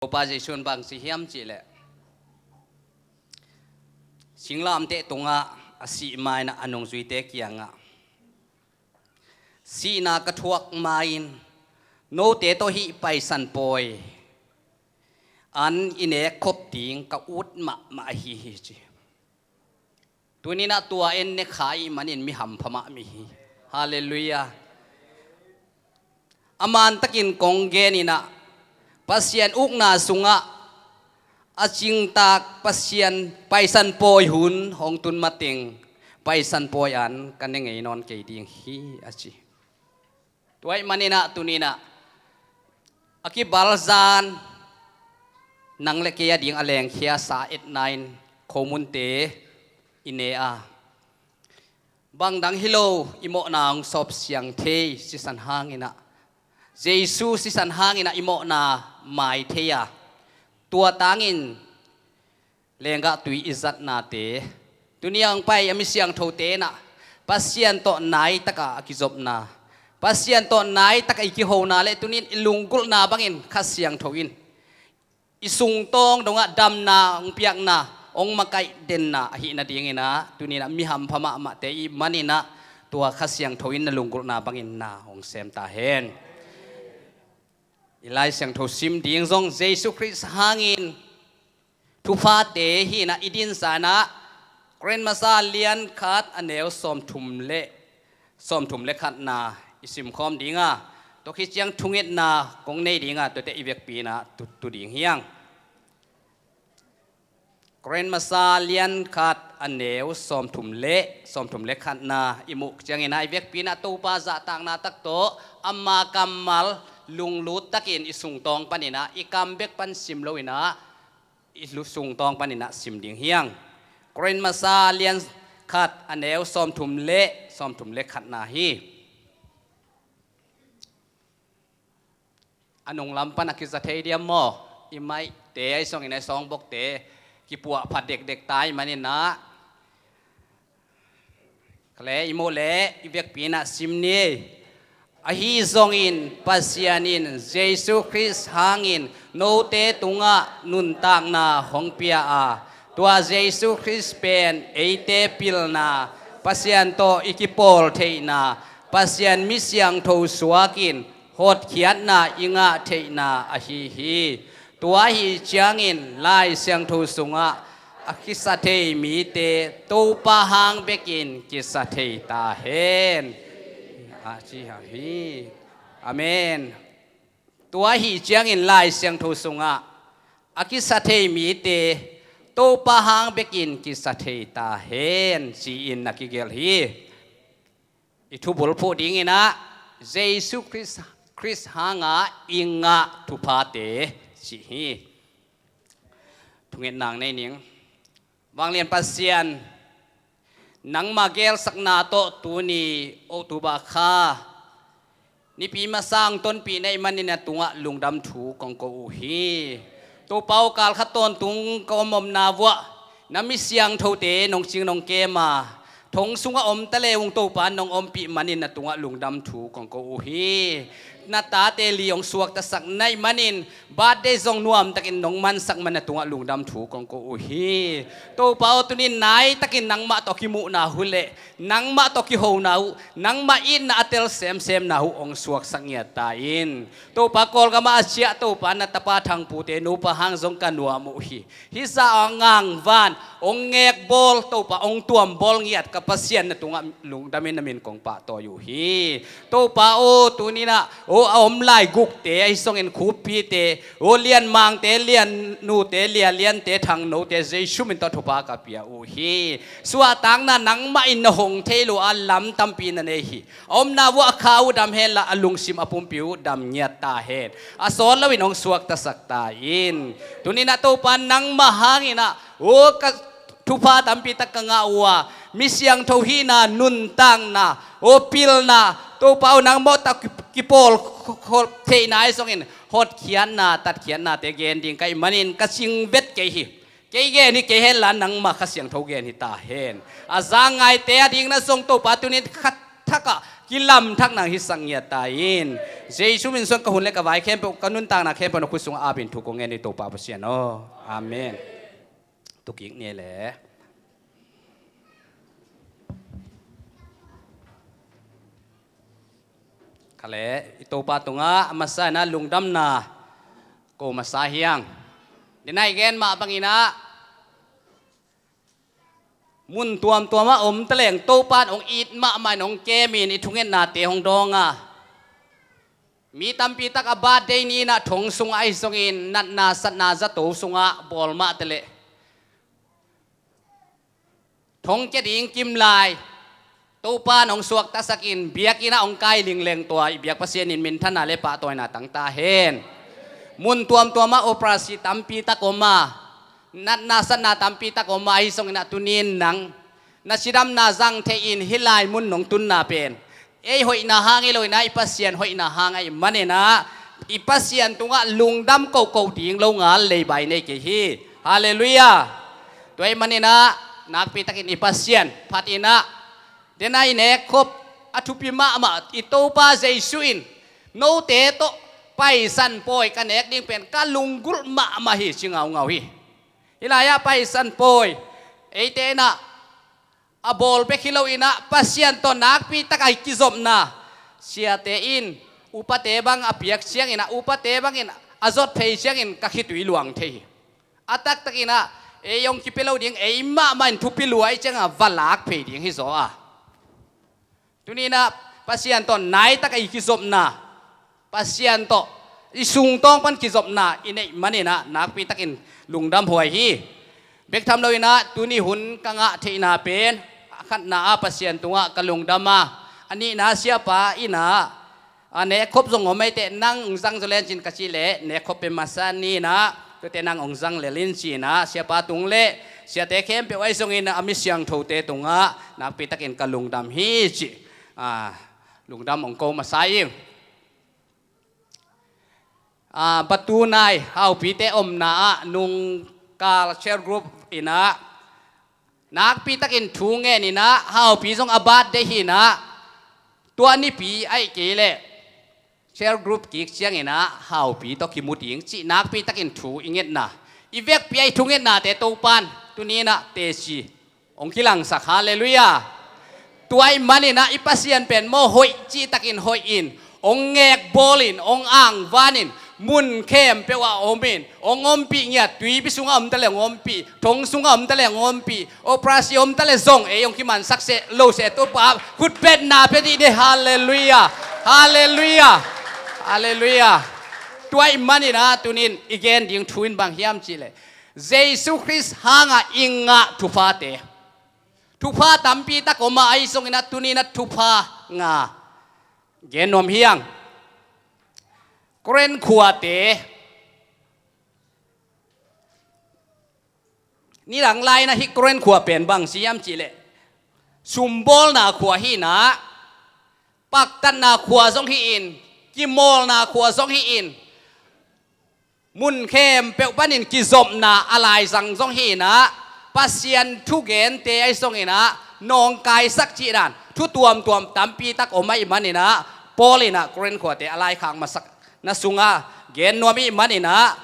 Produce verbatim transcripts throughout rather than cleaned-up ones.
Topa Jesuh in bang ci hiam cihleh, singlamteh tungah a sih ma-in ah a nungzuite kiangah, "Sihna ka thuak ma-in note tawh hih Paisan pawi an i nek khop ding ka ut mahmah ahi hi," ci. Tuni-in ah tua en ne kha i hih manin mi hampha mah mi hi. Halleluiah. A mantakin kong gen in ah, Pasian ukna sungah a cingtak Pasian Paisan pawi hun hong tun mateng, Paisan pawi an ka ne ngei nawn kei ding hi, a ci. Tua ahih manin ah tuni-in ah a kibalzan nang le kei a ding a lengkhia sa etna in khomunte i ne a, bang dang hi lo i mawhna hong sawp siang thei, sisan hangin ah, Jesuh sisan hangin ah i mawhna mai thei a, tua tangin lenggah tui i zatnate, tuni a hong pai a mi siangthote in ah Pasian tawh naitak a kizopna, Pasian tawh naitak a i kihona le tuni-in i lunggulhna bangin Kha Siangtho in i sungtawng dongah damna hong piakna, hong makaih denna ahih nadingin ah tuni-in ah mi hampha mahmahte i hih manin ah tua Kha Siangtho in na lunggulhna bangin na hong sem ta hen. I Lai Siangtho sim ding zong Jesuh Khrist hangin thuphate hi-in ah i dinsa in ah, Korin masa lian khat a neu sawmthum le, sawmthum le khatna i simkhawm ding a, tua khit ciang thungetna kong nei ding a, tuate i vekpi-in ah tu, tu ding hi hang. Korin masa lian khat a neu sawmthum le, sawmthum le khatna i muh ciangin ah i vekpi-in ah Topa zahtakna tak tawh ama kammal lunglut takin i sungtawng panin ah, i kam bek pan sim lo-in ah, i lu, sungtawng panin ah sim ding hi hang. Korin masa lian khat a neu sawmthum le, sawmthum le khatna hi. A nunglam pan a kiza thei diam maw? I maihte ahi zongin a i sawngbokte kipuahphat dekdek ta ahih manin ah. Kale i muh le i vekpi-in ah sim ni. Ahi zongin Pasian in Jesuh Khrist hangin note tungah nuntakna hong pia a, tua Jesuh Khrist pen eite pilna, Pasian tawh i kipawl theihna, Pasian mi siangtho suakin hotkhiatna i ngah theihna ahi hi. Tua ahi ciangin Lai Siangtho sungah, "A kisa thei mite Topa hang bekin kisa thei ta hen," a ci hi. Amen. Tua ahi ciangin Lai Siangtho sungah, "A kisa thei mite Topa hang bekin kisa thei ta hen," ci-in na kigelh hi. I thubulphuh dingin ah, Jesuh Khrist, Khrist hanga i ngah thuphate cih hi. Thungetna nei ning. Vanglian Pasian, nangma gelsakna tawh tuni October kha Nipi masa hong tonpih na hih manin na tungah lungdam thu kong ko uh hi. Topa aw, kal khat tawntung ka om omna vuah na mi siangthote nong cing nong kem a, thong sungah om ta le ung Topa nong ompih manin na tungah lungdam thu kong ko uh hi. Na tate li hong suaktasak na hih manin birthday zong nuamtakin nong mansak man na tungah lungdam thu kong ko uh hi. Topa aw, tuni naitakin nangmah tawh kimuhna uh leh nangmah tawh kihona uh, nangmah itna a tel semsemna uh hong suaksak ngiat ta in. Topa, Kawlgamah a ciah Topa na tapa Thangpute nupa hang zong ka nuam uh hi. Hih zah a ngangvan hong ngekbawl, Topa, hong tuambawl ngiat ka Pasian na tungah lungdamin na min kong pahtawi uh hi. Topa aw, tuni-in ah aw, a om lai Gukte ahi zongin Khuppite, aw, Lianmangte, Liannute, Lialiante, Thangnote, Jesuh min tawh thupha ka pia uh hi. Suahtakna nangmah in na hong thei lo a lam tampi na nei hi. A omna vuah a kha uh dam hen la, a lungsim a pumpi uh dam ngiat ta hen. A sawt loin hong suaktasak ta in. Tuni-in ah Topa, nangmah hangin ah, aw, ka thupha tampi tak ka ngah uh a, mi siangtho hihna, nuntakna, aw, pilna, Topa aw, nangmah tawh ki, kipawl kho, kho, theihna ahi zongin hotkhiatna, tatkhiatnate gen ding ka hih manin ka cing vet kei hi. Kei gen hi kei hen la, nangmah Kha Siangtho gen hi ta hen. A za ngaite a dingin ah zong Topa, tuni-in kha thakah kilamthak nang hi sak ngiat ta in. Jesu min suang ka hun le ka vai khempeuh, ka nuntakna khempeuh na khut sungah apin thu kong ngen hi Topa Pasian aw. Amen. Tukik ni le. Khale, i Topa tungah a masa in ah lungdamna ko masa hi hang. Denai gen mah bangin ah mun tuamtuam ah om taleng Topa in hong it mahmah in hong kem in i thungetnate hong dawng a. Mi tampi tak a birthday ni in ah thong sungah ahi zongin natna satna zato sungah bawl mah taleh thong kia ding kim lai Topa in hong suaktasak in biakinn ah hong kai lingleng tua i biak Pasian in minthanna le pahtawina tang ta hen. Mun tuamtuam ah operasi tampi tak om a, natna satna tampi tak om a, ahi zongin ah tuni in nang na cidamna zang thei in hih lai mun nong tunna pen ei hoihna hang hi lo in ah i Pasian hoihna hang ahih manin ah i Pasian tungah lungdam kohkoh ding lo ngal leibai nei kei hi. Halleluiah. Tua ahih manin ah nakpi takin i Pasian phat in ah, denai nekkhop a thupi mahmah i Topa Jesu in note tawh Paisan pawi ka nek ding pen ka lunggulh mahmah hi ci ngaungau hi. Hih lai-ah Paisan pawi eite in ah a bawl bek hi lo in ah Pasian tawh nakpi tak a i kizopna, siate in upate bang a piak ciangin ah upate bangin a zot phei ciangin ka khitui luang thei hi. A taktak in ah ei hong kipia lo ding, ei mahmah in thupi lua ahih ciangin ah va lak phei ding hi zaw a. Tuni in ah Pasian tawh nai tak a i kizopna, Pasian tawh i sungtawng pan kizopna i neih manin ah nakpi takin lungdam huai hi. Bek tham lo in ah tuni hun ka ngah theihna pen a khatna ah Pasian tungah ka lungdam a, a nihna siapa in ah a nekkhop zong om ei teh nang hong zang zaw len cin ka cih leh nekkhop pen masa ni in ah tuate nang hong zang lel in ci in ah siapa tung le siate khempeuh ahi zongin a mi siangthote tungah nakpi takin ka lungdam hi ci. A, lungdam hong ko masa ing. A, Batunai Haupite omna ah nungkal cell group in ah nakpi takin thu ngen in ah Haupi zong a birthday hi in ah tua nipi ahih kei leh cell group kik ciangin ah Haupi tawh kimu ding cih nakpi takin thu i ngetna, i vekpi a i thungetnate Topan tuni in ah teci hong kilangsak. Halleluiah. Tua ahih manin ah i Pasian pen maw hoih cih takin hoih in, hong ngekbawl in, hong angvan in, mun khempeuh ah om in, hong ompih ngiat, tuipi sungah om taleh hong ompih, thong sungah om taleh hong ompih, operasi om taleh zong ei hong kimansak seh lo seh Topa khutbetna pia dih ni. Halleluiah. Halleluiah. Halleluiah. Tua ahih manin ah tunin i gen ding thu in bang hiam cih leh Jesu Khrist hangah i ngah thuphate, thupha tampi tak om a, ahi zongin ah tuni in ah thupha nga gen nuam hi hang. Korin khuate, nidang lai in ah hih Korin khua pen bang ci hiam cih leh sumbawlna khua hi in ah, paktatna khua zong hi in, kimawlna khua zong hi in, mun khempeuh panin kizopna a laizang zong hi in ah, Pasian thugente ahi zongin ah nawngkaisak cih dan thu tuamtuam tampi tak om ahih manin ah, Paul in ah Korin khuate a laikhak masakna sungah gen nuam ahih manin ah,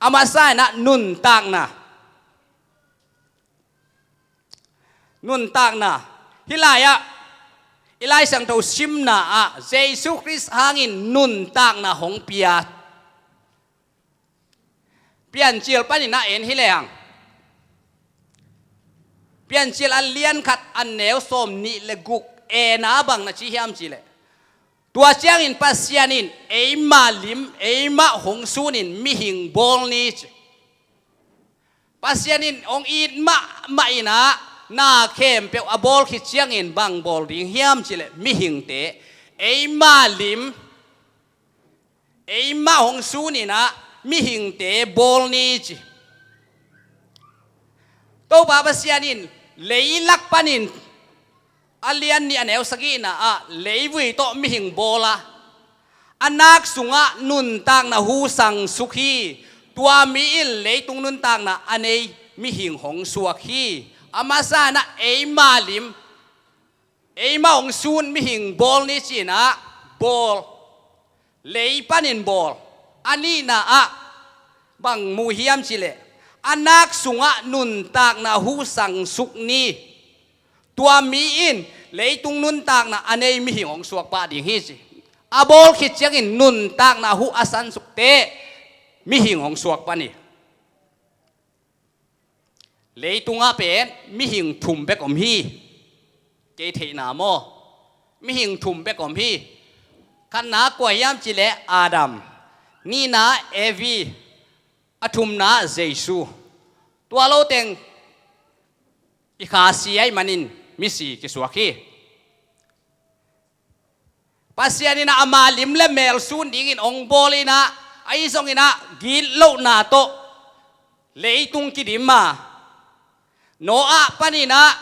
a masa in ah nuntakna. Nuntakna. Hih lai-ah i Lai Siangtho simna ah Jesu Khrist hangin nuntakna hong pia. Piancil panin ah en hi lehang, Piancil a lian khat a neu sawm nih le guk en a bang na ci hiam cih leh, tua ciangin Pasian in eima lim, eima hong sunin mihing bawl ni ci. Pasian in hong it mahmah in ah na khempeuh a bawl khit ciangin bang bawl ding hiam cih leh mihingte eima lim, eima hong sunin ah mihingte bawl ni ci. Topa Pasian in leilak panin a lian nih a neu sagihna ah leivui tawh mihing bawl a, a nak sungah nuntakna hu sang suk hi. Tua mi in leitung nuntakna a nei mihing hong suak hi. A masa in ah eima lim, Eimah hong sun mihing bawl ni ci-in ah bawl. Lei panin bawl. A nihna ah bang mu hiam cih leh, a nak sungah nuntakna huh sangsuk ni. Tua mi in leitung nuntakna a nei mihing hong suak pah ding hi ci. A bawl khit ciangin nuntakna huh a sangsukte mihing hong suak pah ni. Leitungah pen mihing thum bek om hi. Kei theihna maw? Mihing thum bek om hi. Khatna kua hiam cih leh Adam, nihna Evi, a thumna Jesu. Tua lo teng i kha si ahih manin misi kisuak hi. Pasian in ah ama lim le mel sun dingin hong bawl in ah, ahi zongin ah gitlohna tawh leitung kidim a, Noah panin ah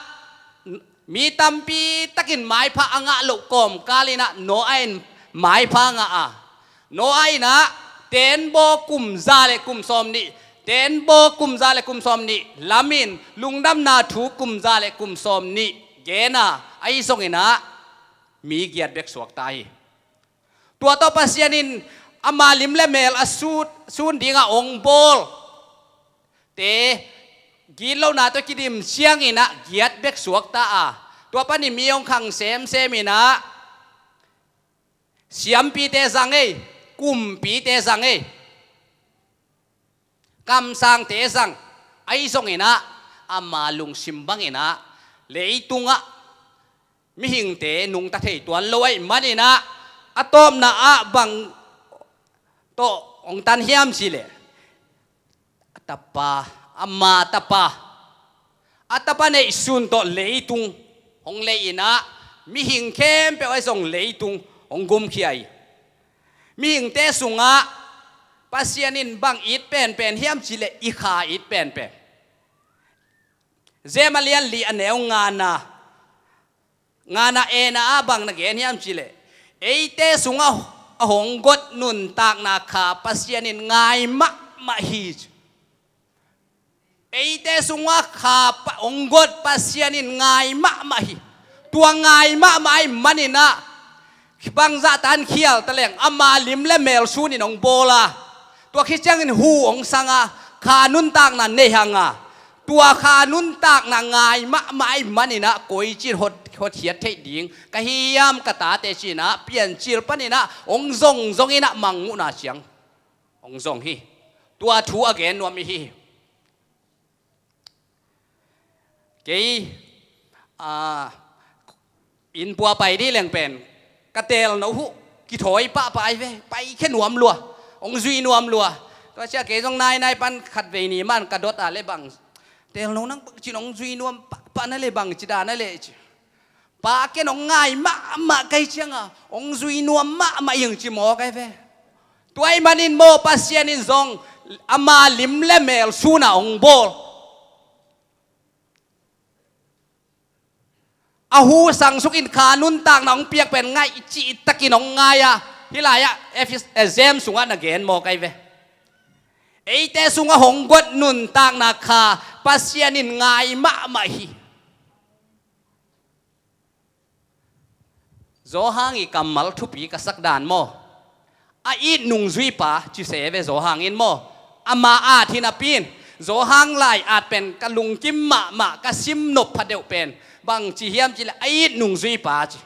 mi tampi takin maipha a ngah loh kawmkal in ah Noah in maipha ngah a, Noah in ah tenbaw kum za le kum sawmnih, tenbaw kum za le kum sawmnih lamin, lungdamna thu kum za le kum sawmnih gen a, ahi zongin ah mi giat bek suakta hi. Tua tawh Pasian in ama lim le mel a sut, sun dingah hong bawlte gitlohna tawh kidim ciangin ah giat bek suakta a, tua panin mi hong khang semsem in ah siampite zang ei, kumpite zang ei, kamsangte zang, ahi zongin ah ama lungsim bangin ah leitungah mihingte nungta thei tuan lo ahih manin ah, a tawpna ah bang tawh hong tan hiam cih leh, a tapa, ama tapa, a tapa neihsun tawh leitung hong lei in ah, mihing khempeuh ahi zong leitung hong gumkhia hi. Mihingte sungah Pasian in bang it penpen hiam cih leh i kha it penpen. Jem a lian li a neu ngana, ngana ena ah bang na gen hiam cih leh, eite sungah a hong got nuntakna kha Pasian in ngai mahmah hi. Eite sungah kha pa, hong got Pasian in ngai mahmah hi. Tua ngai mahmah ahih manin ah bangzah tan khial ta leng ama lim le mel sun in hong bawl a, tua khit ciangin hu hong sang a, kha nuntakna nei hang a, tua kha nuntakna ngai mahmah ahih manin ah koici in hot, hotkhiat theih ding ka hiam ka tate ci-in ah piancil panin ah hong zongzong in ah mangmuhna ciang hong zong hi. Tua thu a gen nuam i hi hi. Kei, a, inn pua pai dih leng pen ka teelno huh kithawi pahpah ai ve, paikhia nuam lua, hong zui nuam lua. Tua cia kei zong nainai pan khatvei ni man ka dot a le bang, teelno nang bangcin hong zui nuam pahpah na le bangci dan a le ci. Pa ken hong ngai mahmah kai cianga hong zui nuam mahmah ing ci maw kai ve. Tua ahih manin maw Pasian in zong ama lim le mel suna hong bawl. A hu sangsuk in kha nuntakna hong piak pen ngaih cihtakin hong ngai a, hih lai-ah Efes, eh, Jem sungah na gen maw kai ve. Eite sungah hong got nuntakna kha Pasian in ngai mahmah hi. Zawhang i kammal thupi ka sak dan maw? A it nungzuipa ci se ve Zawhang in maw? Ama at hi napi in Zawhang lai at pen ka lungkim mahmah, ka sim nop pha deuh pen bangci hiam cih leh a it nungzuipa ci.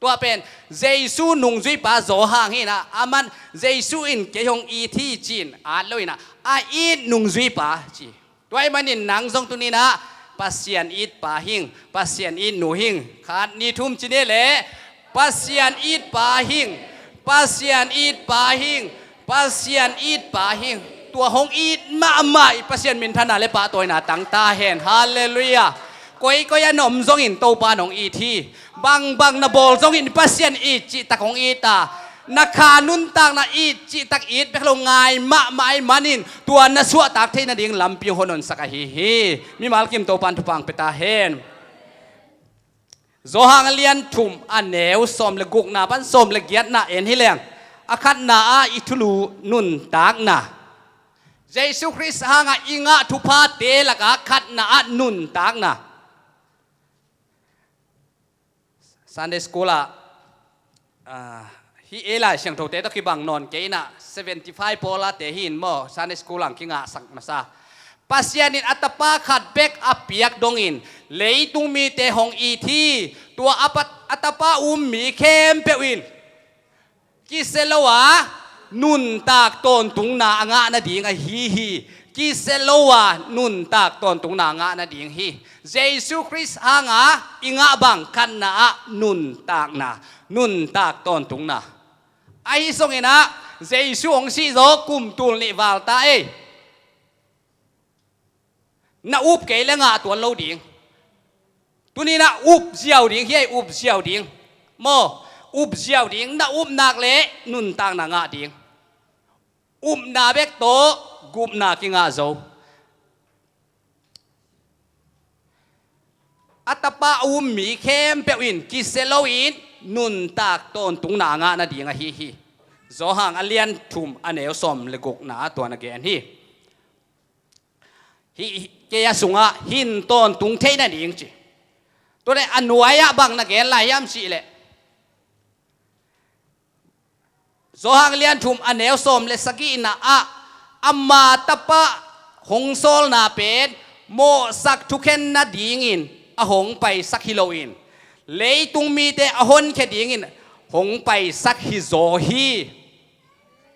Tua pen Jesu nungzuipa Zawhang hi-in ah, aman Jesu in kei hong it hi ci-in at lo-in ah, a it nungzuipa ci. Tua ahih manin nang zong tuni-in ah Pasian itpa hing, Pasian itnu hing. Khat, nih, thum ci ni leh, Pasian itpa hing, Pasian itpa hing, Pasian itpa hing. Tua hong it mahmah i Pasian minthanna le pahtawina tang ta hen. Halleluiah. Koikoi a na om zongin Topa in hong it hi. Bangbang na bawl zongin Pasian it cihtak hong it a, na kha nuntakna it cihtak it bek lo, ngai mahmah ahih manin tua na suahtak theih nading lampi hong honhonsak ahi hi. Mimal kim Topa in thupha hong pia ta hen. Zawhang a lian thum, a neu sawm le gukna pan sawm le giatna en hi leng, a khatna ah i thulu nuntakna, Jesu Khrist hangah i ngah thuphate lakah khatna ah nuntakna. Sunday school ah, ah, hih ei Lai Siangthote tawh kibang nawn kei inah, seventy five pawl a te hi in maw, Sunday school ah kingahsak masa. Pasian in a tapa khat bek a piak dongin leitung mite hong it hi. Tua a pat, a tapa um mi khempeuh in kisia lo a nuntak tawntungna a ngah nading ahi hi. Kisia lo a nuntak tawntungna a ngah nading hi. Jesu Khrist hanga i ngah bang khatna ah nuntakna, nuntak tawntungna. Ahi zongin ah Jesu hong sih zaw kum tul nih val ta ei. Na up kei le ngah tuan lo ding. Tuni na up ziau ding, hiai up ziau ding. Maw, up ziau ding, na up nak le nuntakna ngah ding. Upna bek tawh gupna kingah zo. A tapa a um mi khempeuh in kisia lo in nuntak tawntungna a ngah nading ahi hi. Johan a lian thum a neu sawm le gukna ah tua na gen hi. Hih kei a sungah hin tawntung theih nading ci. Tua leh a nuai ah bang na gen lai hiam cih leh, Johan lian thum a neu sawm le sagihna ah, ama tapa hong sawlna pen mawhsak thukhen nadingin a hong paisak hi loin, leitung mite a honkhia dingin hong paisak hi zaw hi.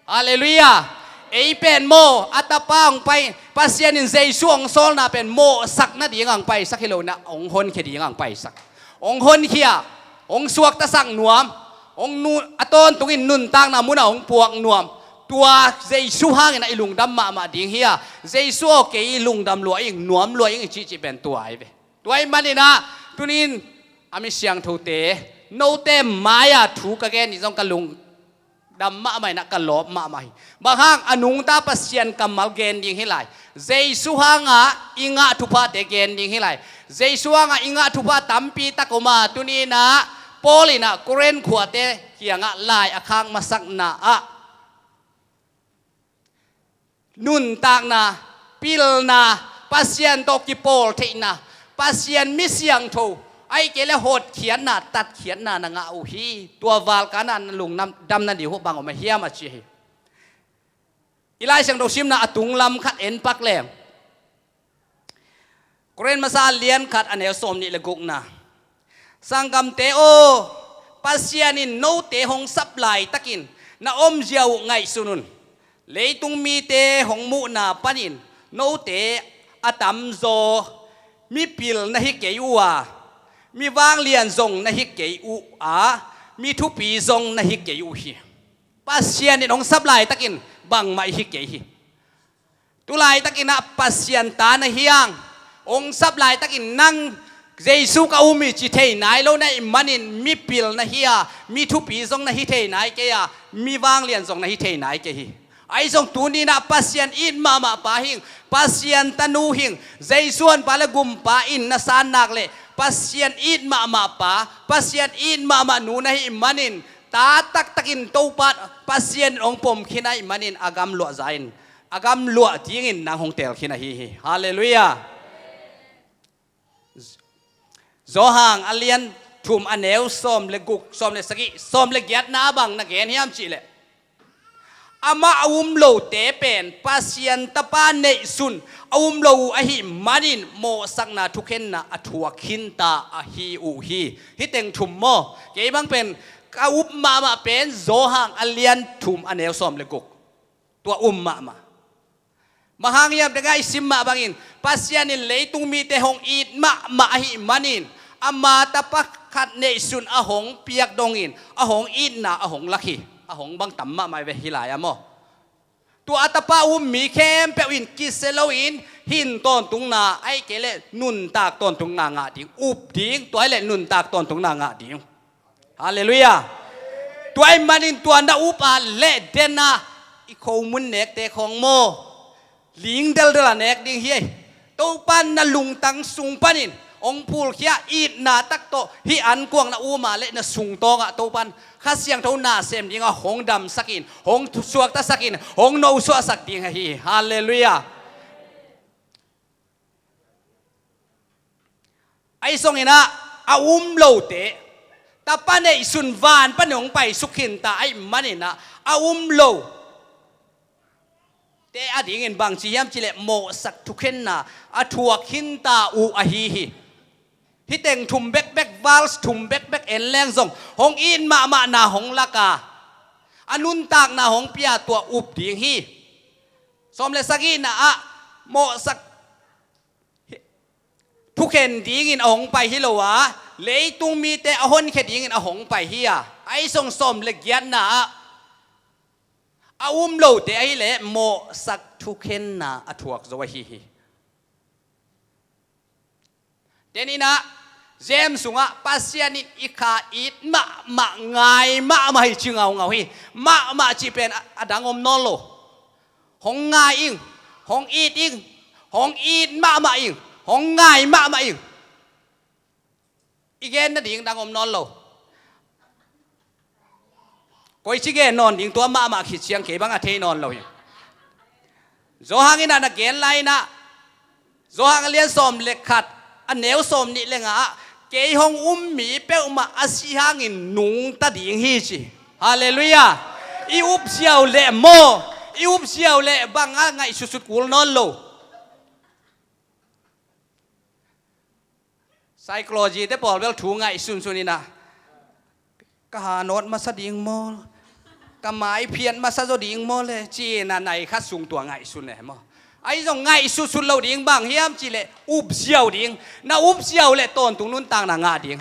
Halleluiah. Ei pen maw, a tapa hong pai, Pasian in Jesu hong sawlna pen mawhsak nading hong paisak hi lo inah, hong honkhia ding hong paisak. Hong honkhia, hong suaktasak nuam, hong nu, a tawntungin nuntakna munah hong puak nuam. Tua Jesu hangin ah i lungdam mahmah ding hi a, Jesu aw kei lungdam lua ing, nuam lua ing i cihcih pen tua ahi ve. Tua ahih manin ah, tuni in a mi siangthote, note mai-ah thu ka gen ding zong ka lungdam mahmah inah, ka lawp mahmah hi. Bang hang, a nungta Pasian kammal gen ding hi lai. Jesu hangah i ngah thuphate gen ding hi lai. Jesu hangah i ngah thupha tampi tak om a, tuni inah Paul inah Korin khuate kiangah lai a khak masakna ah nuntakna, pilna, Pasian tawh kipawltheihna, Pasian mi siangtho, ahih kei leh hotkhiatna, tatkhiatna na ngah uh hi. Tua valkana na lungdam, dam nading uh bang om a hiam a ci hi. I Lai Siangtho simna a tunglam khat en pak leng. Korin masa lian khat a neu sawm nih le gukna. Sanggamte aw, Pasian in note hong sap laitakin na omzia uh ngaihsun un. Leitung mite hong muhna panin note a tamzaw mipil na hi kei uh a, mi vanglian zong na hi kei uh a, mi thupi zong na hi kei uh hi. Pasian in hong sap laitakin bangmah i hi kei hi. Tulaitakin ah Pasian ta na hi ang. Hong sap laitakin nang Jesu ka um hi ci thei nai lo na hih manin mipil na hi a, mi thupi zong na hi thei nai kei a, mi vanglian zong na hi thei nai kei hi. Ahi zong tuni inah Pasian it mahmah pa hing, Pasian tanu hing, Jesu honpa le gumpa in na san nak leh Pasian it mahmah pa, Pasian it mahmah nu na hih manin, ta taktakin Topa Pasian in hong pom khin ahih manin a gam luah za in, a gam luah dingin nang hong teel khin ahi hi. Halleluiah. Johan a lian thum a neu sawm le guk, sawm le sagih, sawm le giatna ah bang na gen hiam cih leh, amah a um lote pen Pasian tapa neihsun a um lo uh ahih manin mawhsakna thukhenna a thuak khinta ahi uh hi. Hih teng thum maw? Kei bang pen ka up mahmah pen Johan a lian thum a neu sawm le guk. Tua um mahmah. Bang hang hiam, tengah i sim mah bangin Pasian in leitung mite hong it mahmah ahih manin ama tapa khat neihsun a hong piak dongin a hong itna a hong lak hi. A hong bang tam mahmah ve hih lai-ah maw? Tua a tapa um mi khempeuh in kisia loin hin tawntungna, ahih kei leh nuntak tawntungna ngah ding, up ding, tua ahih leh nuntak tawntungna ngah ding. Halleluiah. Tua ahih manin tua na up a leh den a, i khomun nekte khawng maw, ling deldel a nek ding hi. Topa in na lungtang sung panin hong phulkhia, itna tak tawh hih ankuang na um a leh na sungtawngah Topa in Kha Siangtho na sem dingah hong damsakin, hong suaktasakin, hong nosuahsak ding ahi hi. Halleluiah. Ahi zongin ah a um lote, Tapa neihsun van pan hong paisuk khinta ahih manin ah, a um lo te adingin bangci hiam cih leh mawhsak thukhenna a thuak khinta uh ahi hi. Hih teng thum bekbek, verse thum bekbek en leng zong hong it mahmahna hong lak a, a nuntakna hong pia, tua up ding hi. Sawm le sagihna ah mawhsak thukhen dingin a hong pai hi lo a, leitung mite a honkhia dingin a hong pai hi a, ahi zong sawm le giatna ah a um lote ahih leh mawhsak thukhenna a thuak zo ahi hi. Tenin ah, James sungah Pasian in i kha it mahmah, ngai mahmah hi ci ngaungau hi. Mahmah cih pen a, a dang om nawn lo. Hong ngai ing, hong it ing, hong it mahmah ing, hong ngai mahmah ing. I gen nading dang om nawn lo. Koici gen nawn ding, tua mahmah khit ciang kei bang a thei nawn lo hi. Johan in ah na gen lai in ah, Johan a lian sawm le khat, a neu sawm nih le nga ah, kei hong um mi peuhmah a si hangin nungta ding hi ci. Halleluiah. I up ziau leh maw, i up ziau leh bang a ngaihsutsut kul nawn lo. Psychology te pawl bel thu ngaihsunsun in ah, ka hanawt masa ding maw, ka mai phiat masa zaw ding maw le, ci-in ah nai khat sung tua ngaihsun e maw. Ahi zong ngaihsutsut lo ding, bang hiam cih leh up ziau ding. Na up ziau leh tawntung nuntakna ngah ding.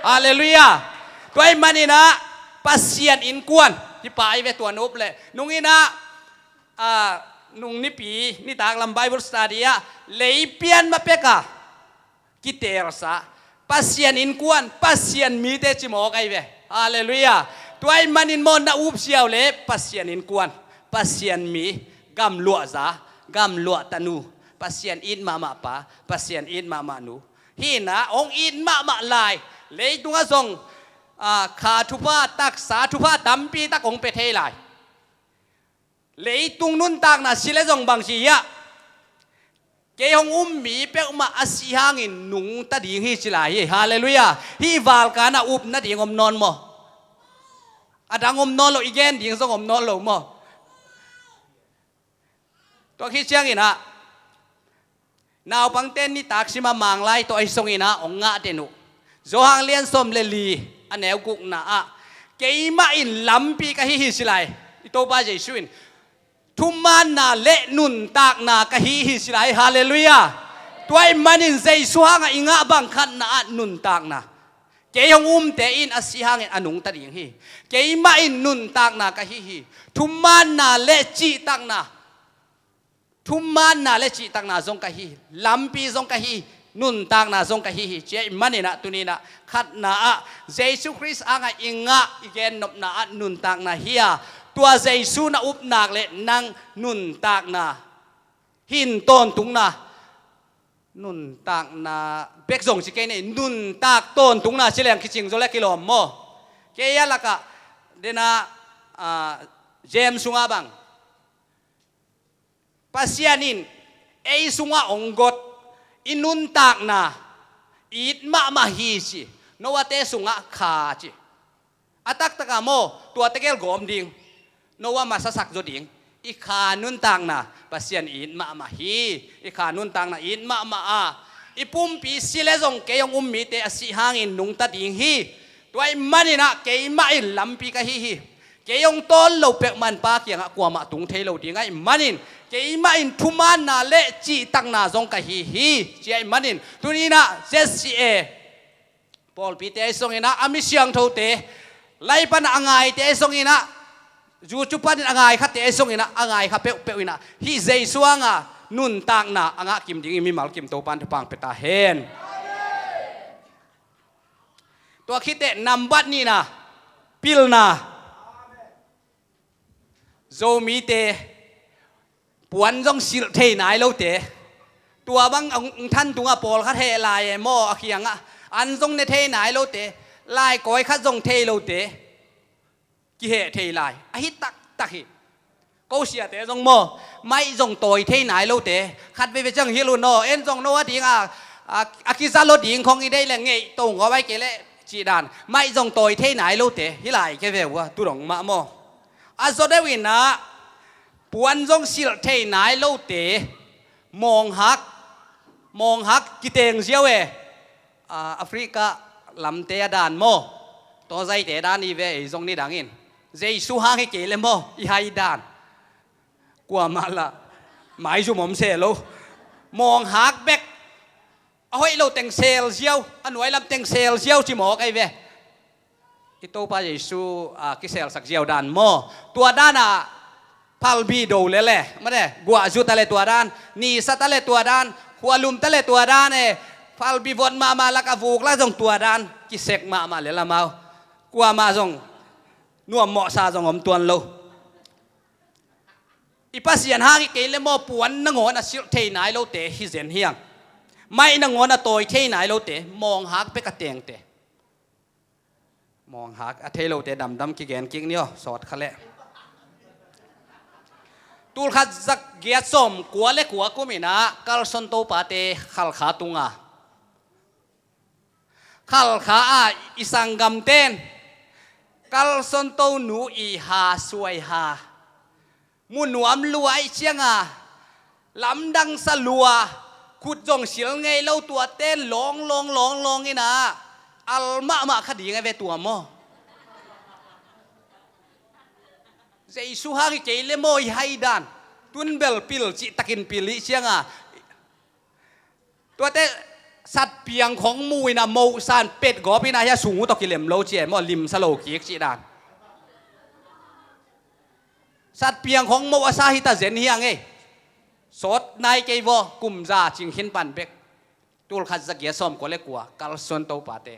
Halleluiah. Tua ahih manin ah, Pasian innkuan, hih pa ahi ve, tua na up leh nung in ah, a, nung nipi nitak lam Bible study ah, lei pian ma pek a kitelsa, Pasian innkuan, Pasian mite ci mawk ahi ve. Halleluiah. Tua ahih manin maw, na up ziau leh Pasian innkuan, Pasian mi, gamluahza, gamluah tanu, Pasian it mahmah pa, Pasian it mahmah nu. Hi in ah, hong it mahmah lai, leitungah zong, a, kha thupha, taksa thupha tampi tak hong pia thei lai. Leitung nuntakna si leh zong bangci hiam, kei hong um mi peuhmah a si hangin nungta ding hi ci lai hi. Halleluiah. Hih valkan ah up nading om nawn maw? A dang om nawn lo, i gen ding zong om nawn lo maw? Tua khit ciangin ah, naupangte nitak sim a, Manglai tawh ahi zongin ah hong ngah den uh. Johan lian sawm le li, a neu gukna ah, keimah in lampi ka hi hi ci lai. I Topa Jesu in, thumaanna le nuntakna ka hi hi ci lai. Halleluiah. Tua ahih manin Jesu hangah i ngah bang khatna ah nuntakna. Kei hong umte in a si hangin a nungta ding hi. Keimah in nuntakna ka hi hi. Thumaanna le cihtakna. Thumaanna le cihtakna zong ka hi, lampi zong ka hi, nuntakna zong ka hi hi, ci ahih manin ah tuni in ah khatna ah Jesu Khrist hangah i ngah, i gennopna ah nuntakna hi a, tua Jesu na up nak leh nang nuntakna, hin tawntungna, nuntakna bek zong ci kei ni, nuntak tawntungna ci leng kicing zaw leh kilawm maw? Kei a lakah, den a, a, James sungah bang, Pasian in ei sungah hong got, i nuntakna it mahmah hi ci. Noah-te sungah kha ci. A taktakah maw, tua tegel gawm ding. Noah masa sak zaw ding. I kha nuntakna Pasian it mahmah hi. I kha nuntakna it mahmah a, i pumpi si leh zong kei hong um mite a si hangin nungta ding hi. Tua ahih manin ah keimah in lampi ka hi hi. Kei hong tawn lo peuhmah in Pa kiangah kuamah tung thei lo ding ahih manin, keimah in thumaanna le cihtakna zong ka hi hi, ci ahih manin, tuni in ah Z C A pawlpite ahi zongin ah, a mi siangthote, live pan a ngaite ahi zongin ah, YouTube panin a ngai khate ahi zongin ah, a ngai kha peuhpeuh in ah, hih Jesu hanga nuntakna a ngah kim dingin mimal kim Topa'n thupha pia ta hen. Tua khit teh nambat nihna, pilna. Zomite puan zong silh thei nai lote, tua bang hong than tungah pawlkhat heh lai e maw, a kiangah an zong ne thei nai lote, lai kawi khat zong thei lote, kiheh thei lai ahi taktak hi. Ko siate zong maw, maih zong tawi thei nai lote, khat veivei ciang hilh un aw, en zong no a ding a, a, a kiza lo ding khong i deih leh ngeih to ngawh, ahih kei leh cih dan, maih zong tawi thei nai lote hi lai ke ve uh a, tu dong mah maw. A zaw deuh in ah puan zong silh thei nai lote, mawnghak, mawnghak kiteng ziau e. A, Africa lamte a dan maw, tawzaite dan i ve, ei zong nidangin Jesu hang hi kei le maw i hai dan. Kuamah lah maizum om se lo. Mawnghak bek, a hoih lo teng sel ziau, a nuai lam teng sel ziau ci mawk ahi ve. I Topa Jesu a kiselsak ziau dan maw, tua dan ah phalbi do le le mate, guah zu ta le tua dan, nisa ta le tua dan, khualum ta le tua dan e, phalbi vot mahmah lak a vuk lak zong tua dan kisek mahmah le lamau. Kuamah zong nuam mawhsa zong om tuan lo. I Pasian hang hi kei le maw puan nangawn a silh thei nai lote hi zen hiang. Maih nangawn a tawi thei nai lote, mawnghak bek a tengte. Mawnghak a thei lote damdam kigen kik ni aw, sawt kha leh. Tulkhat zagiat sawm kua le kua kum in ah Kalson Topate Khalkha tunga, Khalkha ah i sanggamten Kalson Tonu i ha suai ha, mu nuam lua i cianga, lamdang sa lua, khut zong sil ngei lo tuaten lawng lawng lawng lawng in ah al mahmah kha ding a ve tua maw. Jesu hang hi kei le maw i hai dan. Tun bel pil cih takin pil i cianga, tuate satpiang khong mu in ah mohsan pet gawp in ah hia sung uh tawh kilem lo ci e maw, limsa lo kik cih dan. Satpiang khong moh a sa hi ta zen hiang ei. Sawt nai kei vaw, kum za cing khin pan bek. Tulkhat zagiat sawm kua le kua Kalson Topate.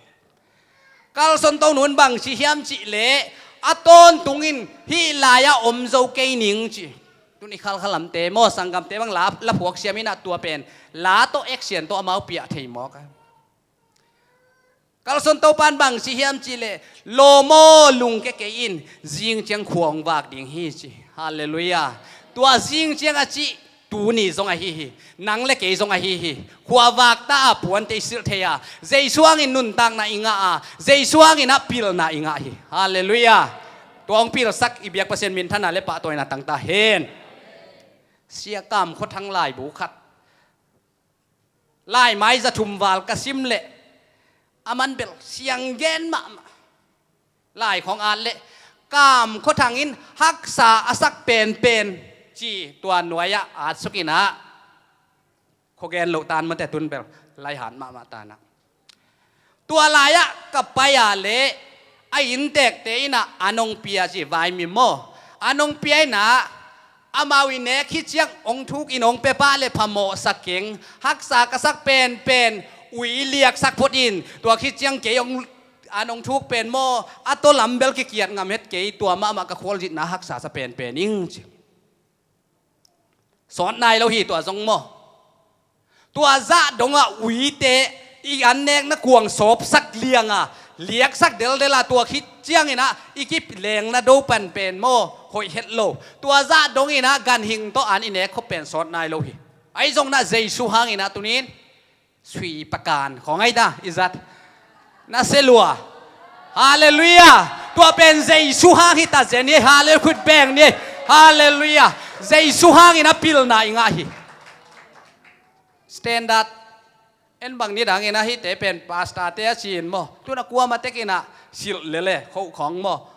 Kalson Tonun bang ci hiam cih leh, a tawntungin hih lai-ah om zo kei ning ci. Tun i Khalkha lamte maw, sanggamte bang la, la phuak siam in ah tua pen la tawh action tawh amau piah thei mawk a. Kalson Topan bang ci hiam cih leh, lawm aw, lungke kei in, zing ciang khua hong vak ding hi ci. Halleluiah. Tua zing ciang a cih tuni zong ahi hi. Nang le kei zong ahi hi. Khua vak ta a, puante i silh thei a, Jesu hangin nuntakna i ngah a, Jesu hangin ah pilna i ngah hi. Halleluiah. Tua hong pilsak i biak Pasian minthanna le pahtawina tang ta hen. Sia Kam Khua Thang laibu khat, laimai za thum val ka sim leh, a man bel siang gen mahmah. Lai khong at leh, Kam Khua Thang in haksa a sak penpen ci tua nuai-ah at suk in ah, khua gen loh tan mate, tun bel lai hat mahmah tan ah. Tua lai-ah ka pai a leh, a inntekte in ah an hong pia ci, vaimim maw, an hong pia in ah, amau i nek hi ciang hong thuk in hong pia pah leh phamawh sa keng, haksa ka sak penpen ui liaksak phot in, tua khit ciang kei hong, an hong thuk pen maw, a tawlam bel kikiat ngam het kei, tua mahmah ka khualzinna haksa sa penpen ing ci. Sawt nai lo hi tua zong maw. Tua zah dongah uite i an nekna kuang sawpsak liang a, liaksak deldel a, tua khit ciangin ah i kilengna do pan pen maw, hoih het lo. Tua zah dongin ah ganhing tawh an i nek khop pen sawt nai lo hi. Ahi zongin ah Jesu hangin ah tunin sui pakan khong ahi ta i zat na se lua. Halleluiah. Tua pen Jesu hang hi ta zen hi. Hallel, khut beng ni. Halleluiah. Jesu hangin ah pilna i ngah hi. Standard en bang nidangin ah hihte pen pastorte a ci-in maw, tun ah kuamah tekin ah silh lele khoh khong maw.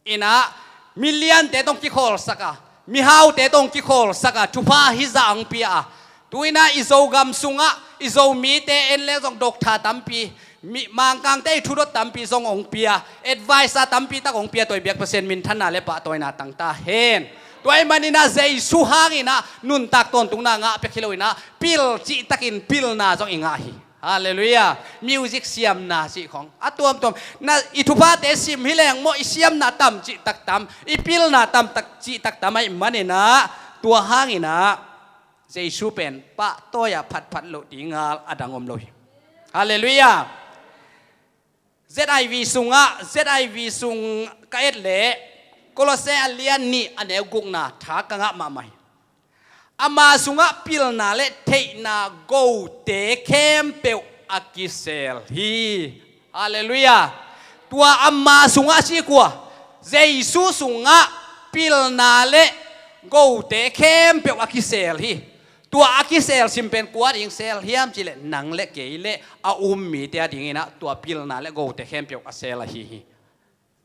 In ah, miliante tawh hong kikhawlsak a, mihaute tawh hong kikhawlsak a, thupha hizah hong pia a. Tu-in ah i Zogam sungah i Zomite en leng zong doctor tampi, mi, Mangkangte i thudot tampi zong hong pia, adviser tampi tak hong pia, tua i biak Pasian minthanna le pahtawina tang ta hen. Tua ahih manin ah Jesu hangin ah nuntak tawntungna ngah pek hi loin ah, pil cihtakin pilna zong i ngah hi. Halleluiah. Music siamna cih khong a tuamtuam, na i thuphate sim hi leng maw, i siamna tam cihtak tam, i pilna tam tak cihtak tam ahih manin ah, tua hangin ah Jesu pen pahtawi-ah phatphat loh ding ngal, a dang om lo hi. Halleluiah. Z I V sungah, Z I V sung ka et leh, Kolose a lian nih a neu gukna tha ka ngah mahmah hi. Ama sungah pilna le theihna gote khempeuh a kisel hi. Halleluiah. Tua ama sungah a cih kua, Jesu sungah pilna le gote khempeuh a kisel hi. Tua a kisel sim pen kua ding sel hiam cihleh nang le kei le a um mite a dinginah tua pilna le gote khempeuh a sel ahi hi.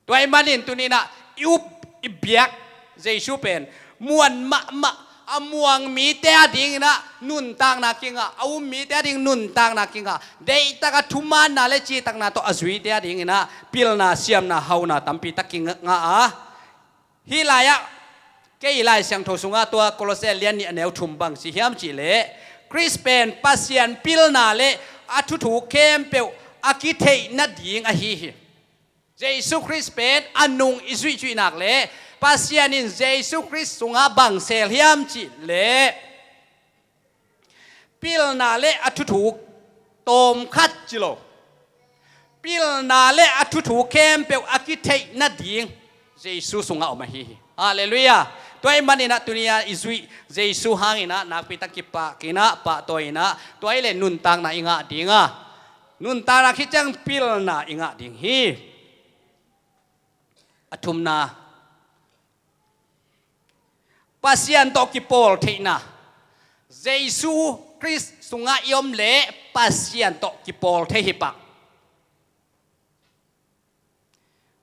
Tua ahih manin tuninah i up i biak Jesu pen muan mahmah a muang mite a dinginah nuntakna kingah, a um mite a ding nuntakna kingah, deihtak a thumaanna le citakna tawh a zuite a dinginah pilna, siamna, hauna tampitak kingah a. Hih lai-ah kei Lai Siangtho sungah tua Kolose lian nih a neu thum bang ci hiam cihleh Khrist pen Pasian pilna le a thuthu khempeuh a kitheih nading ahi hi. Jesu Khrist pen a nung i zuihzuih nak leh Pasian in Jesu Khrist sungah bang sel hiam cihleh pilna le a thuthu tawmkhat ci lo, pilna le a thuthu khempeuh a kitheih nading Jesu sungah om ahi hi. Halleluiah. Tua ahih maninah tuni-a i zuih Jesu hanginah nakpitak kipahkinah pahtawi inah tua ahih leh nuntakna i ngah dinga, nuntakna khit ciang pilna i ngah ding hi. A thumna, Pasian tawh kipawl theihna. Jesu Khrist sungah i om leh Pasian tawh kipawl thei hi pah.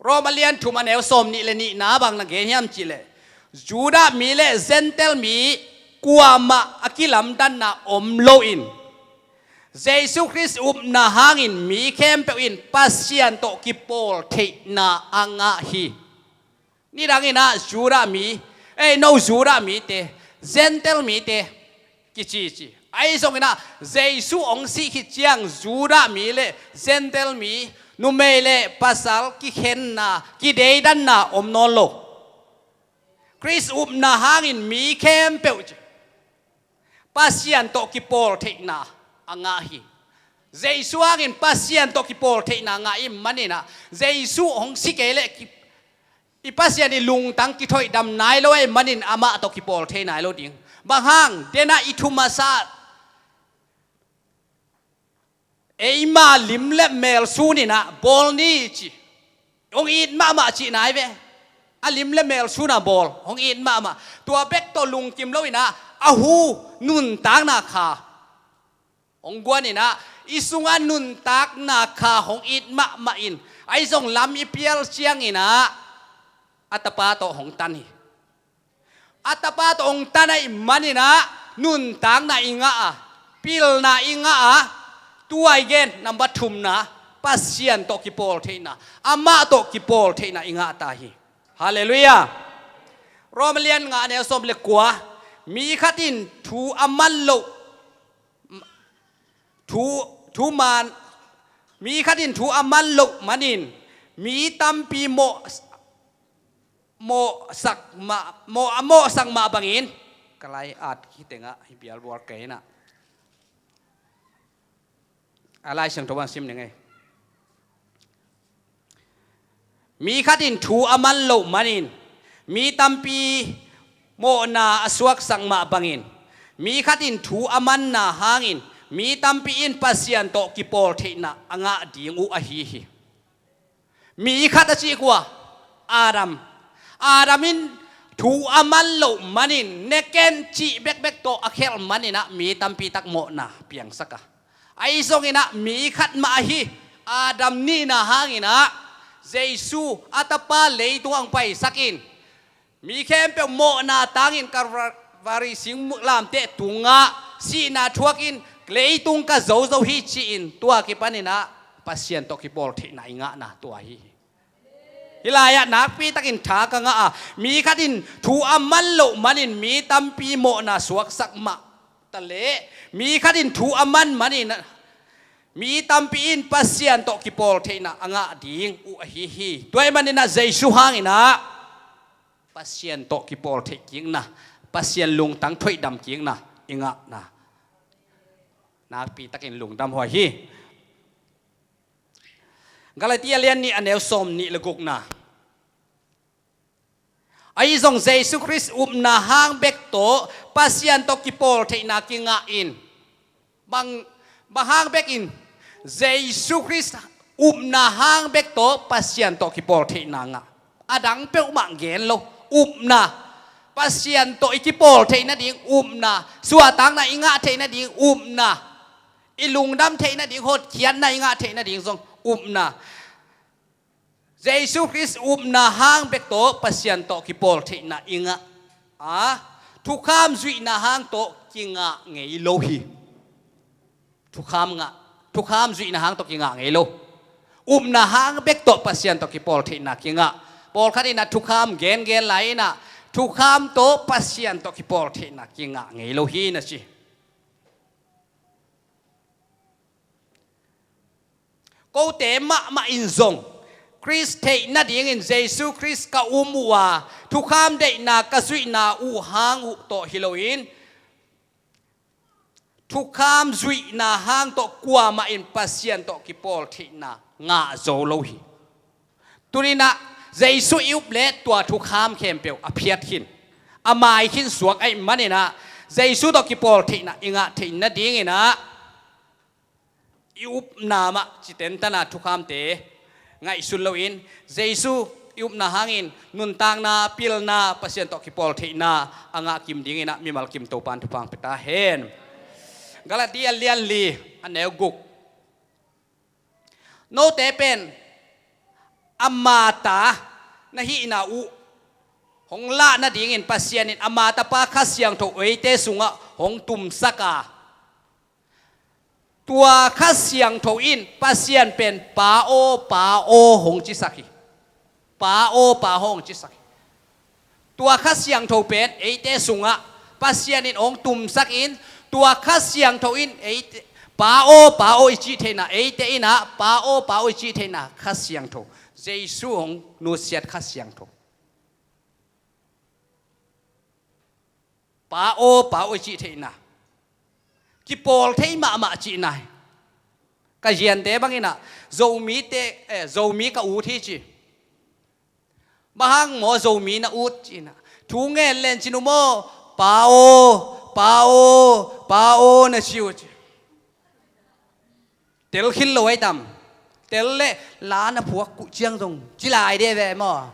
Rom a lian thum a neu sawm nih le nihna bang na gen hiam cihleh Judah mi le Gentile mi kuamah a kilamdanna om loin Jesu Khrist upna hangin mi khempeuh in Pasian tawh kipawl theihna a ngah hi. Nidanginah Judah mi, ei no Judah mite, Gentile mite kici ci. Ahi zonginah Jesu hong sih khit ciang Judah mi le Gentile mi, numei le pasal kikhenna, kideidanna om nawn lo. Khrist upna hangin mi khempeuh ci Pasian tawh kipawl theihna a ngah hi. Jesu hangin Pasian tawh kipawl theihna ngah i maninah Jesu hong si kei leh ki-, i Pasian i lungtang kithoihdam nai lo ahih manin amah tawh kipawl thei nai lo ding. Bang hang, denah i thu masa eima lim le mel suninah bawl ni ci. Hong it mahmah cih nai ve. A lim le mel suna bawl hong it mahmah. Tua bek tawh lungkim loinah a hu nuntakna kha hong guaninah i sungah nuntakna kha hong it mahmah in ahi zong lam i pial cianginah a tapa tawh hong tan hi. A tapa tawh hong tan ahih maninah nuntakna i ngah a, pilna i ngah a, tua i gen number thumna, Pasian tawh kipawl theihna, amah tawh kipawl theihna i ngah ta hi. Halleluiah. Rom lian nga a neu sawm le kua, mi khat in thu a man loh, thu, thu man, mi khat in thu a man loh manin mi tampi mawh mawhsak mah, mawh, a mawhsak mah bangin ka lai at khitengah hi bialbual kei inah a Lai Siangtho bang sim ning ei. Mi khat in thu a man loh manin mi tampi mawhna a suaksak mah bangin mi khat in thu a manna hangin mi tampi in Pasian tawh kipawl theihna a ngah ding uh ahi hi. Mi khat a cih kua, Adam. Adam in thu a man loh manin ne ken cih bekbek tawh a khelh maninah mi tampitak mawhna piangsak a. Ahi zonginah mi khat mah ahi Adam nihna hanginah Jesu a tapa leitung ang paisakin mi khempeuh mawhna tangin Kalvari singlamteh tungah sihna thuakin leitung ka zozo hi ci-in tua kipaninah Pasian tawh kipawl theihna i ngahna tua hi. Hih lai-ah nakpitakin tha ka ngah a, mi khat in thu a man loh manin mi tampi mawhna suaksak mah taleh mi khat in thu a man manin mi tampi in Pasian tawh kipawl theihna a ngah ding uh ahi hi. Tua ahih maninah Jesu hanginah Pasian tawh kipawl theih kikna, Pasian lungtang thoihdam kikna i ngahna nakpitakin lungdam huai hi. Galatia lian nih a neu sawm nih le gukna. Ahi zong Jesu Khrist upna hang bek tawh Pasian tawh kipawl theihna kingah in bang, bang hang bekin Jesu Khrist Upna hang bek tawh Pasian tawh kipawl theihna ngah. A dang peuhmah gen lo. Upna. Pasian tawh i kipawl theih nading upna. Suahtakna i ngah theih nading upna. I lungdam theih nading, hotkhiatna i ngah theih nading zong upna. Jesu Khrist upna hang bek tawh Pasian tawh kipawl theihna i ngah a, thukham zuihna hang tawh kingah ngei lo hi. Thukham ngah, thukham zuihna hang tawh kingah ngei lo. Upna hang bek tawh Pasian tawh kipawl theihna kingah. Pawlkhat in ah thukham gengen lai in ah, thukham tawh Pasian tawh kipawl theihna kingah ngei lo hi na ci. Kote mahmah in zong Khrist theih nadingin Jesu Khrist ka um uh a, thukham deihna ka zuihna uh hang uh tawh hi loin, thukham zuihna hang tawh kuamah in Pasian tawh kipawl theihna ngah zo lo hi. Tuninah Jesu i up le tua thukham khempeuh a phiat khin, a mai khin suak ahih maninah Jesu tawh kipawl theihna i ngah theih nadinginah i upna mah citentana thukhamte ngaihsun loin, Jesu i upna hangin nuntakna, pilna, Pasian tawh kipawl theihna a ngah kim dinginah mimal kim Topan thupha pia ta hen. Galatia lian li a neu guk. Note pen ama ta na hihna uh hong lah nadingin Pasian in ama tapa Kha Siangtho eite sungah hong tumsak a, tua Kha Siangtho in Pasian pen Pa aw, Pa aw hong cisak hi. Pa aw, Pa aw hong cisak hi. Tua Kha Siangtho pen eite sungah Pasian in hong tumsak in, tua Kha Siangtho in eite, Pa aw, Pa aw i cih theihna, eite inah Pa aw, Pa aw i cih theihna Kha Siangtho, Jesu hong nusiat Kha Siangtho. Pa aw, Pa aw i cih theihna, kipawl thei mahmah cihna hi. Ka ziante banginah Zomite, eh, Zomi ka ut hi ci. Bang hang maw Zomi na ut cinah, thu ngen len cin uh maw, Pa aw, Pa aw, Pa aw na ci uh ci. Tel khit lo ai tam. Tel le la na phuak kuh ciang zong ci lai de ve maw.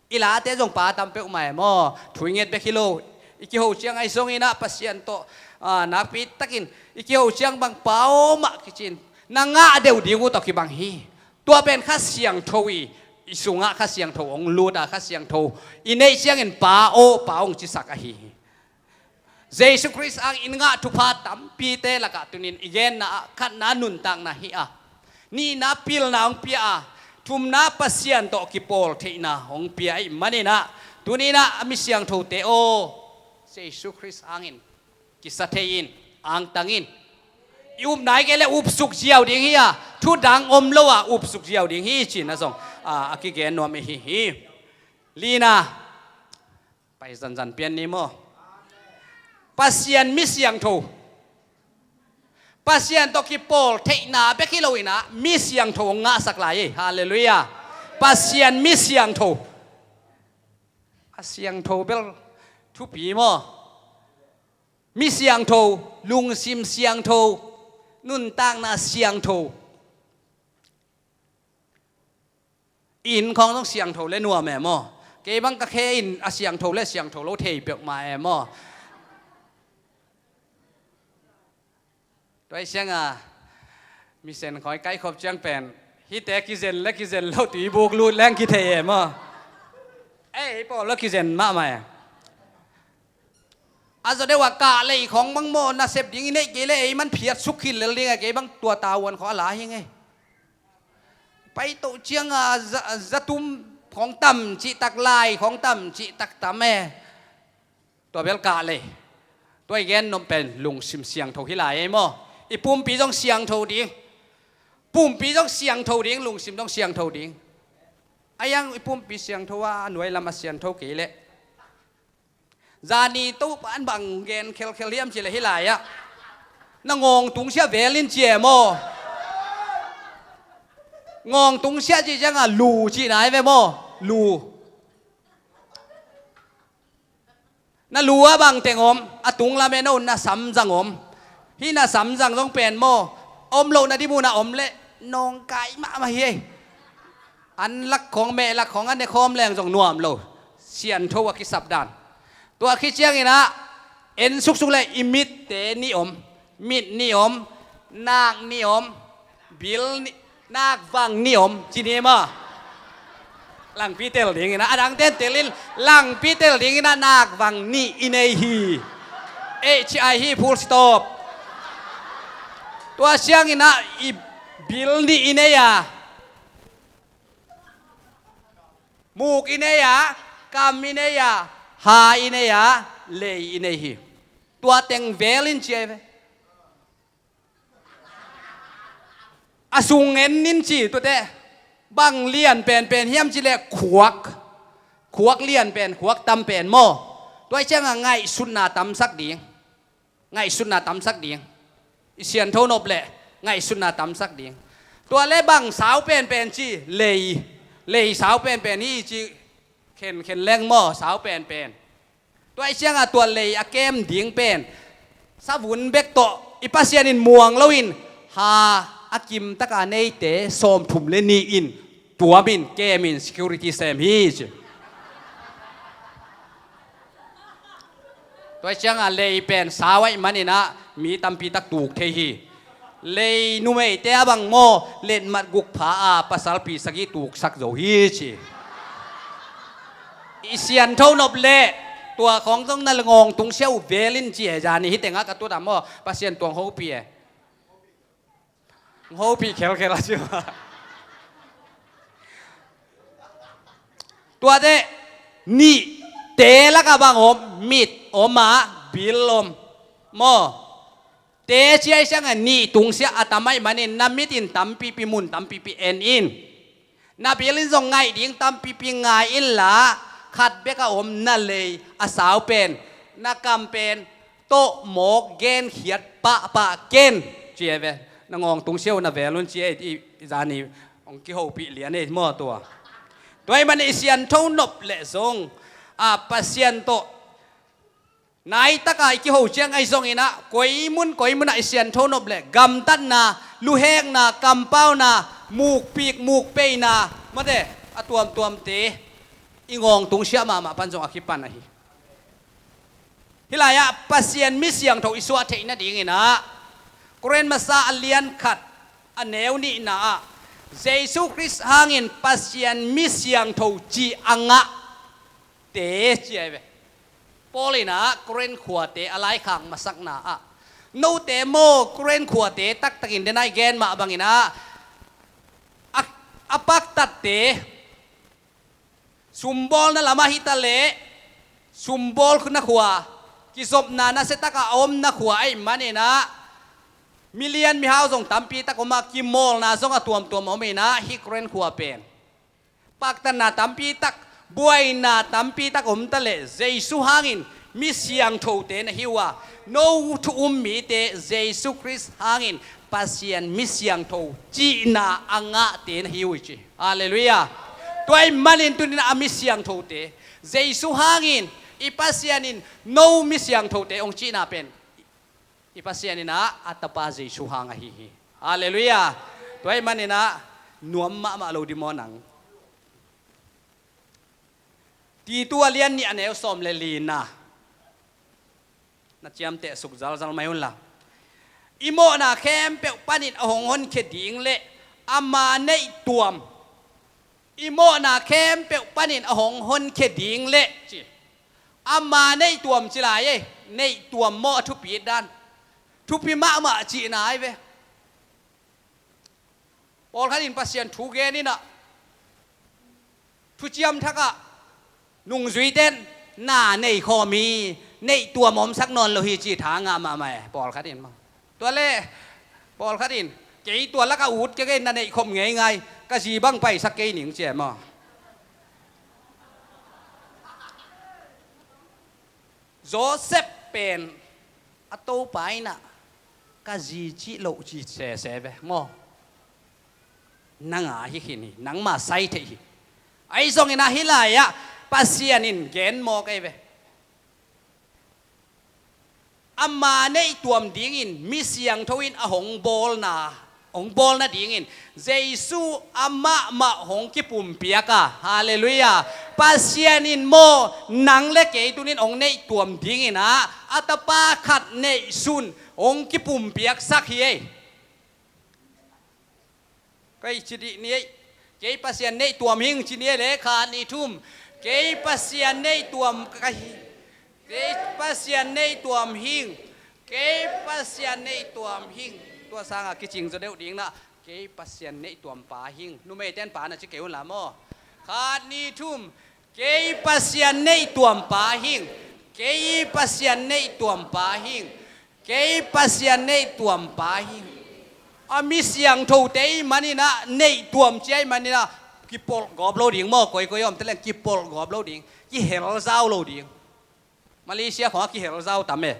I late zong pa tam peuhmah e maw. Thu i nget bek hi lo. I kiho ciang ai zonginah Pasian tawh, ah, nakpi takin i kiho ciang bang Pa aw mah kicin na ngah deuh ding uh tawh kibang hi. Tua pen Kha Siangtho i, i sungah Kha Siangtho hong lut a, Kha Siangtho i neih ciangin Pa aw, Pa aw hong cisak ahi hi. Jesu Khrist ang in ngah thupha tampite lakah tunin i genna ah khatna nuntakna hi a, nihna pilna hong pia a, thumna Pasian tawh kipawl theihna hong pia ahih maninah tuninah a mi siangthote aw, Jesu Khrist angin kisa thei in, angtang in. I upna hi kei le upsuk ziau ding hi a, thudang om lo a upsuk ziau ding hi cihna zong, a, a kigen nuam i hi hi. Lina, pai zanzan pian ni maw. Pasian mi siangtho. Pasian tawh kipawl theihna bek hi loinah mi siangtho hong ngahsak lai hi. Halleluiah. Pasian mi siangtho. A siangtho bel thupi maw. Mi siangtho, lungsim siangtho, nuntakna siangtho. Inn khawng zong siangtho le nuam e maw. Kei bang ka khe in a siangtho le siangtho lo thei peuhmah e maw. Tua i sianga misen khawng i kaikhop ciang pen hihte kizen le kizen lo tuibuk lut leng kithei e maw. Ei, pawl lo kizen mahmah e. A zaw deuh a kah lei khawng bang maw nasep ding i neih kei le ei man phiat suk khin lel ding a, kei bang tua tavuan khawng a la hi ngei. Paito cianga za, zatum khawng tam cihtak, lai khawng tam cihtak tam e. Tua bel kah lei. Tua i gen nuam pen lungsim siangtho hi lai ei maw. I pumpi zong siangtho ding. Pumpi zong siangtho ding, lungsim zong siangtho ding. A iang i pumpi siangtho a, a nuai lam a siangtho kei leh. Zani Topa in bang gen khelkhel hiam cih leh hih lai-ah na ngawng tungsiah vel in ci e maw. Ngawng tungsiah cih ciangah lu cihna hi ve maw. Lu. Na lu ah bang teng om, a tung lam en o, na samzang om. Hih na samzang zong pen maw, om loh na dim un a om leh nawngkai mahmah hi ei. An lak khawng, meh lak khawng a ne khawm leng zong nuam lo. Siantho a kisap dan. Tua khit ciangin ah, en suksuk le i mitte nih om, mit nih om, nak nih om, bil nih, nak vang nih om, ci ni maw. Langpi tel dingin ah, a dang ten tel in, langpi tel dingin ah, nak vang nih i nei hi. H I hi, full stop. Tua ciangin ah, i bil nih i nei a, muk i nei a, kam i nei a, ha i nei a, lei i nei hi. Tua teng vel in ci ei ve. A sung en in ci tuate. Bang lian penpen hiam ci leh khuak. Khuak lian pen, khuak tam pen maw. Tua i ciangah ngaihsutna tamsak ding. Ngaihsutna tamsak ding. I siantho nop leh ngaihsutna tamsak ding. Tua le bang sau penpen ci, lei. Lei sau penpen hi ci, khen, khen leng maw, sau penpen. Tua i ciangah tua lei a kem ding pen, savun bek tawh, i Pasian in muang loin, ha a kim taka neite sawmthum le nih in, tuamin, kemin, security sem hi ci. Tua i ciangah lei pen sau ahih manin ah mi tampi tak tuk thei hi. Lei numeite a bang maw, letmat guk pha a pasalpi sagih tuksak zo hi ci. I siantho nop leh tua khawng zong na ngawng tungsiah uh vel in ci e, zani hi tengah ka tut a maw, Pasian tuang hopih e. Hopih khelkhel a ci. Tuate, nihte lakah bang om, mit om a, bil om. Maw. Te ci ahih ciangah nih tungsiah a tam ahih manin na mit in tampipi, mun tampipi en in. Na bil in zong ngaih ding tampipi ngai inla, khat bek a om na lei a sau pen, na kam pen, tawh mawk genkhiat pahpah ken. Ci e ve. Na ngawng tungsiah uh na vel un ci e, i, i zani hong kihopih lian e maw tua. Tua ahih manin i siantho nop leh zong, a, Pasian tawh nai taka i kiho ciang ahi zongin ah, koi mun koi munah i siantho nop leh gamtatna, luhekna, kampauna, mukpik mukpeina, mate, a tuamtuamte i ngawng tungsiah mahmah pan zong a kipan ahi. Hih lai-ah Pasian mi siangtho i suah theih nadingin ah, Korin masa a lian khat a neu nihna ah, Jesu Khrist hangin Pasian mi siangtho cih a ngahte ci ahi ve. Paul in ah Korin khuate a laikhak masakna ah, note maw Korin khuate taktakin denai gen mah bangin ah, a, a paktatte, sumbawlna lamah hi ta leh, sumbawl na khua, kizopna nasiatak a om na khua ahih manin ah, milian mihau zong tampi tak om a, kimawlna zong a tuamtuam om in ah, hih Korin khua pen paktatna tampi tak, buaina tampi tak om ta leh, Jesu hangin mi siangthote na hi uh a, no thu um mite Jesu Khrist hangin Pasian mi siangtho cihna a ngahte na hi uh hi ci. Halleluiah. Tua ahih manin tuni-in a mi siangthote, Jesu hangin i Pasian in no mi siangthote hong cihna pen, i Pasian in ah a tapa Jesu hang ahi hi. Halleluiah. Tua ahih manin ah nuam mahmah lo ding maw nang. Titu a lian nih a neu sawm le lina na ciamteh suk zalzal mai unla. I mawhna khempeuh panin a hong honkhia ding le ama neihtuam. I mawhna khempeuh panin a hong honkhia ding le ci. Ama neihtuam ci lai e. Neihtuam maw a thupi dan. Thupi mahmah cihna ahi ve. Pawlkhat in Pasian thu gen in ah, thuciam thak ah nungzuite in na nei khawm hi, neihtuam omsak nawn lo hi ci tha ngah mahmah e, pawlkhat in maw. Tua le pawlkhat in, kei tua lak a ut kei, kei na neih khop ngeingai, ka zi bang paisak kei ning ci e maw. Joseph pen a topa in ah ka zi cih loh ci sese ve maw. Nang a hi khin hi, nangma sai theih hi. Ahi zongin ah hih lai-ah Pasian in gen mawk ahi ve. Ama neihtuam dingin mi siangtho in a hong bawlna hong bawl nadingin Jesu amah mah hong kipumpiak a, halleluiah, Pasian in maw nang le kei tunin hong neihtuam dingin ah a tapa khat neihsun hong kipumpiaksak hi ei. Kei ci dih ni ei. Kei Pasian neihtuam hing ci ni ei le, khat nih thum. Kei Pasian neihtuam ka hi. Kei Pasian neihtuam hing. Kei Pasian neihtuam hing. Tua sangah kicing zaw deuh ding na. Kei Pasian neihtuam pa hing. Numeite in pa na ci kei un la maw. Khat nih thum. Kei Pasian neihtuam pa hing. Kei Pasian neihtuam pa hing. Kei Pasian neihtuam pa hing. A mi siangthote i manin ah neihtuam cia i manin ah kipolh gawp lo ding maw, koikoi om teleng kipolh gawp lo ding, kihel zau lo ding. Malaysia khawng a kihel zau tam e.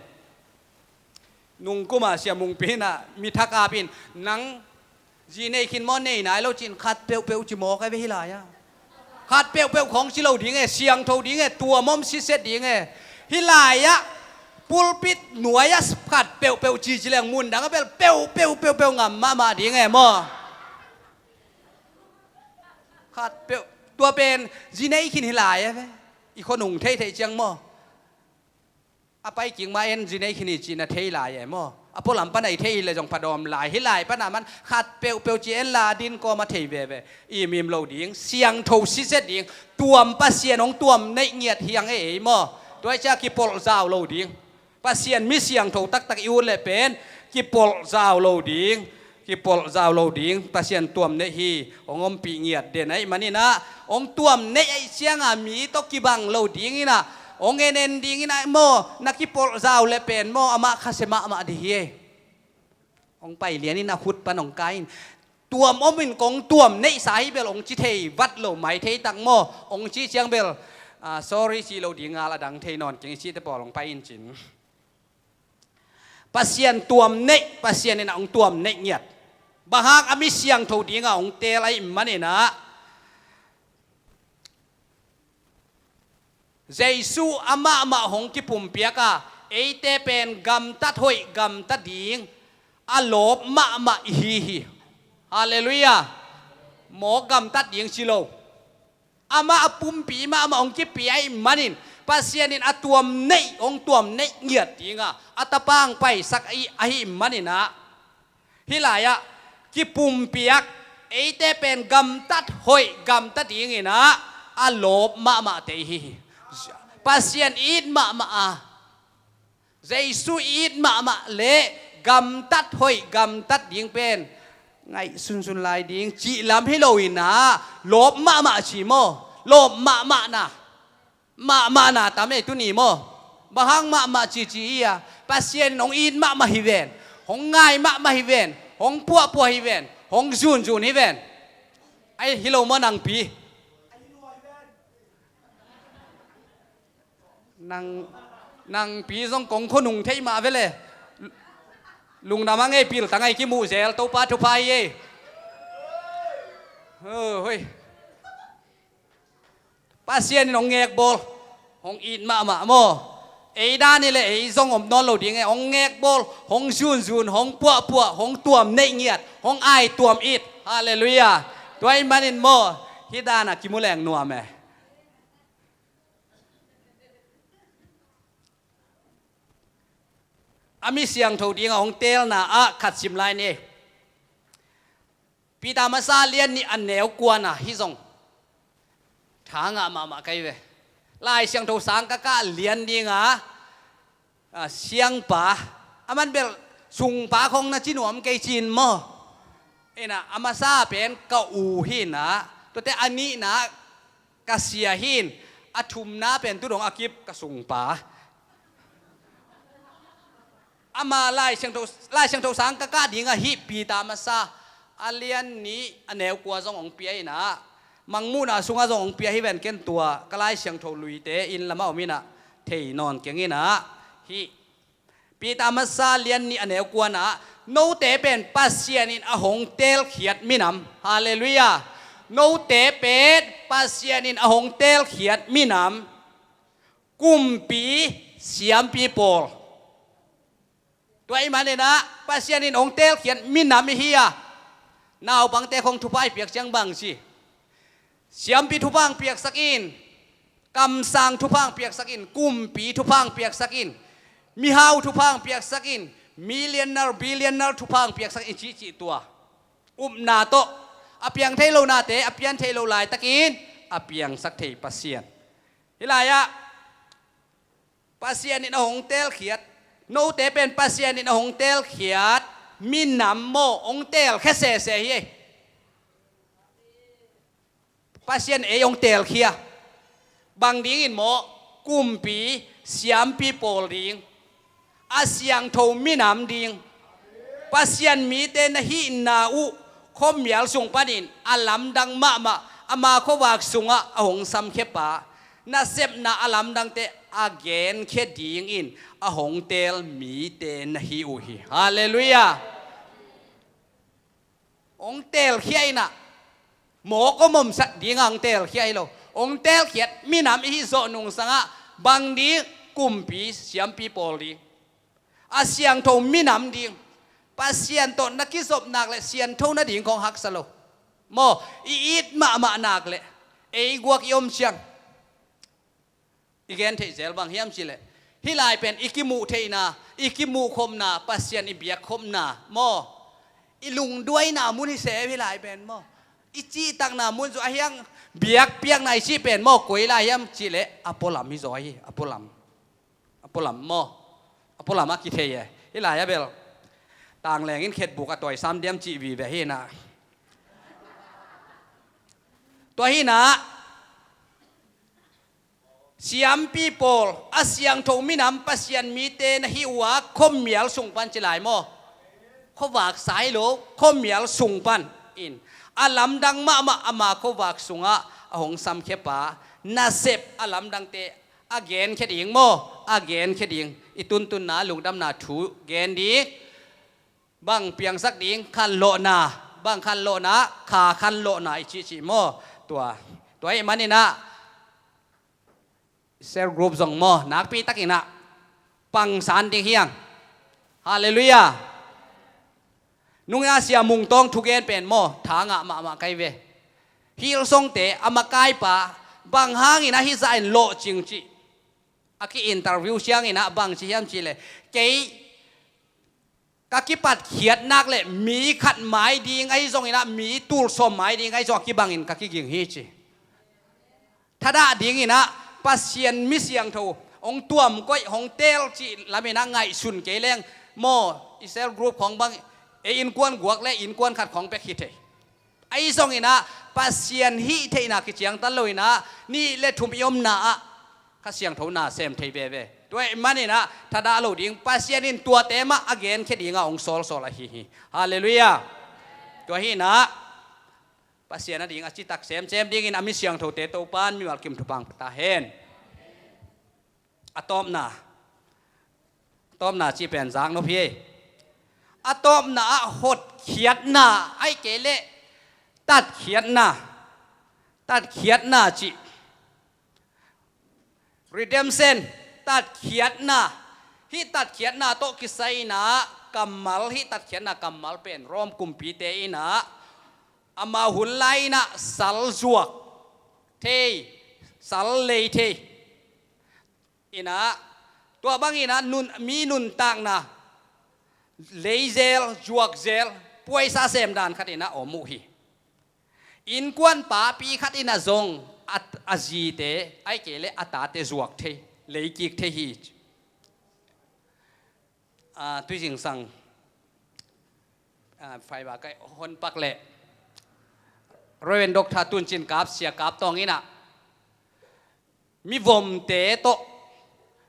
Nungkum a Sia Mungpi in ah mi thak ap in nang zi nei khin maw, nei nai lo cin khat peuhpeuh ci mawk a ve hih lai-ah. Khat peuhpeuh khawng ci lo ding e, siangtho ding e, tuam om siset ding e. Hih lai-ah pulpit nuai-ah khat peuhpeuh ci ci leng mun dang a bel peuhpeuh peuhpeuh ngam mahmah ding e maw. Khat peuh, tua pen zi nei khin hih lai a ve. I khuanung theihtheih ciang maw. A pai kik ma en zi nei khin hi cih na thei lai e maw. A pualam pana i thei hi le zong pha dawm lai, hih lai pana man khat peuhpeuh ci en la din kawm a thei veve. Imim lo ding, siangtho siset ding, tuam Pasian hong tuam neih ngiat hiang e ei maw. Tua i cia kipolh zau lo ding. Pasian mi siangtho taktak i ut leh pen kipolh zau lo ding. Kipolh zau lo ding, Pasian tuam neih hi, hong ompih ngiat den ahih manin ah, hong tuam neih ahih ciangah mi tawh kibang lo dingin ah, hong en en dingin ah maw, na kipolh zau le pen maw, amah khasia mahmah dih hi. Hong pai lianin a khut pan hong kai in, tuam om in kong tuam neihsa hi bel hong ci thei vat lo mai thei tak maw, hong ci ciang bel, ah, sorry ci lo ding ngal a dang thei nawn keng i cihte pawl hong pai in cin. Pasian tuam neih, Pasian in a hong tuam neih ngiat. Bang hang a mi siangtho dingah hong teel ahih manin ah, Jesu amah mah hong kipumpiak a, eite pen gamtat hoih gamta ding a lawp mahmah i hi hi. Halleluiah. Mawk gamtat ding ci lo. Amah a pumpi mahmah hong kipia ahih manin Pasian in a tuam neih, hong tuam neih ngiat dingah a tapa hong paisak ahih, ahih manin ah, hih lai-ah kipumpiak, eite pen gamtat hoih gamta dingin ah a lawp mahmahte i hi hi. Pasian it mahmah a, Jesu it mahmah le gamtat hoih gamtat ding pen ngaih sunsun lai ding cih lam hi lo in ah, lawp mahmah ci maw? Lawp mahmahna. Mahmahna tam e tuni maw? Bang hang mahmah cici hi a, Pasian in hong it mahmah hi ven, hong ngai mahmah hi ven, hong puahpuah hi ven, hong zunzun hi ven. Ai hi lo maw nangpi? Nang, nangpi zong kong khuanung theih mah vele. Lungdam a ngei pil ta ngai kimuh zel, Topa thupha hi ei. Pasian in hong ngekbawl, hong it mahmah maw? Ei dan hi le ei zong om nawn lo ding e, hong ngekbawl, hong zunzun, hong puahpuah, hong tuam neih ngiat, hong ai tuam it. Halleluiah. Tua ahih manin maw, hih danah kimu leng nuam e. A mi siangtho dingah hong teelna ah khat sim lai ni. Peter masa lian nih a neu kuana hih zong tha ngah mahmah kai ve. Lai Siangtho sang ka kah lian dingah, a, siangpa, a man bel sungpa khong na ci nuam kei cin maw? Inah a masa pen ka u hinah, tuate a nihna ka sia hin, a thumna pen tu dong a kip ka sungpa. Ama Lai Siangtho, Lai Siangtho sang ka kah dingah hih Peter masa a lian nih a neu kua zong hong pia inah, Mangmuhna sungah zong hong pia hi ven ken tua, ka Lai Siangtho luite inn lamah om inah thei nawn keng inah, hih Peter masa lian nih a neu kuanah, note pen Pasian in a hong teelkhiat minam. Halleluiah. Note pen Pasian in a hong teelkhiat minam, kumpi, siampi pawl. Tua ahih maninah Pasian in hong teelkhiat minam i hi a, Naupangte khong thupha i piak ciang bang ci? Siampi thupha hong piaksak in, kamsang thupha hong piaksak in, kumpi thupha hong piaksak in, mihau thupha hong piaksak in, millionaire, billionaire thupha hong piaksak in, cihcih tua upna tawh a piang thei lo nate a pian thei lo laitakin a piangsak thei Pasian. Hih lai-ah Pasian in a hong teelkhiat, note pen Pasian in a hong teelkhiat minam maw, hong teelkhia sese hi. Pasian ei hong teelkhia. Bang dingin maw? Kumpi, siampi pawl ding, a siangtho minam ding. Pasian mite na hihna uh khuamial sung panin a lamdang mahmah, ama khuavak sungah a hong samkhia pa, nasepna a lamdangte a genkhia dingin a hong teel mite na hi uh hi. Halleluiah. Hong teelkhia in ah, mawk om om sak dingah hong teelkhia hi lo. Hong teelkhiat minam i hih zawh nungsangah bang ding? Kumpi, siampi pawl ding, a siangtho minam ding. Pasian tawh na kizop nak leh siangtho nading khong haksa lo. Maw, i it mahmah nak leh, ei guak i om ciang i gen theih zel bang hiam cih leh, hih lai pen i kimuh theihna, i kimuh khopna, Pasian i biak khopna maw, i lungduaina mun hi se, hih lai pen maw, i cihtakna mun zaw, a hiang biakpiakna i cih pen maw, koi lai hiam cih leh a pualam hi zaw hi. A pualam, a pualam maw, a pualam a kithei e. Hih lai-ah bel tangleng in khetbuk a tawisam diam cih vive hi in ah. Tua hi in ah, siampi pawl, a siangtho minam, Pasian mite na hi uh a, khuamial sung pan ci lai maw? Khuavak sa hi lo, khuamial sung pan in a lamdang mahmah, ama khuavak sungah a hong samkhia pa, nasep a lamdangte a genkhia ding maw, a genkhia ding. I tuntunna lungdamna thu gen ding. Bang piangsak ding? Khanlawhna. Bang khanlawhna? Kha khanlawhna i cihcih maw? Tua, tua ahih manin ah cell group zong maw, nakpi takin ah pangsan ding hi hang. Halleluiah. Nung a Sia Mung Tawng thugen pen maw, tha ngah mahmah ka hi ve. Hillsongte a makaipa, bang hangin ah hih zah in lawhcing cih a ki-interview ciangin ah bang ci hiam cih leh, kei ka kipatkhiat nak leh mi khat mai ding ahi zongin ah, mi tul sawm mai ding ahi zong a kibangin ka kiging hi ci. Thadah dingin ah Pasian mi siangtho hong tuamkoih, hong teel cih lamin ah ngaihsun kei leng maw, i cell group khawng bang, ei innkuan guak le innkuan khat khawng bek hi thei. Ahi zongin ah Pasian hih theihna kiciangtan loin ah nih le thum i omna ah Kha Siangtho na sem thei veve. Tua ahih manin ah thadah lo ding, Pasian in tuate mah a genkhia dingah hong sawlsawl ahi hi. Halleluiah. Tua hi in ah Pasian ading a citak semsem dingin a mi siangthote Topa'n mimal kim thupha hong pia ta hen. A tawpna, a tawpna cih pen zak nop hi. A tawpna ah hotkhiatna, ahih kei leh tatkhiatna, tatkhiatna cih, redemption, tatkhiatna. Hih tatkhiatna tawh kisai in ah kammal, hih tatkhiatna kammal pen Rom kumpite in ah amau hun lai in ah sal zuak thei, sal lei thei in ah, tua bangin ah nun, mi nuntakna lei zel, zuak zel, puaisa sem dan khat in ah om uh hi. Innkuan papi khat in ah zong a, a zite, ahih kei leh a tate zuak thei, lei kik thei hi. Ah, tui zingsang, ah, faiva kai hon pak leh Reverend Doctor Tun Cin Kap, Sia Kap Tawng in ah mivomte tawh,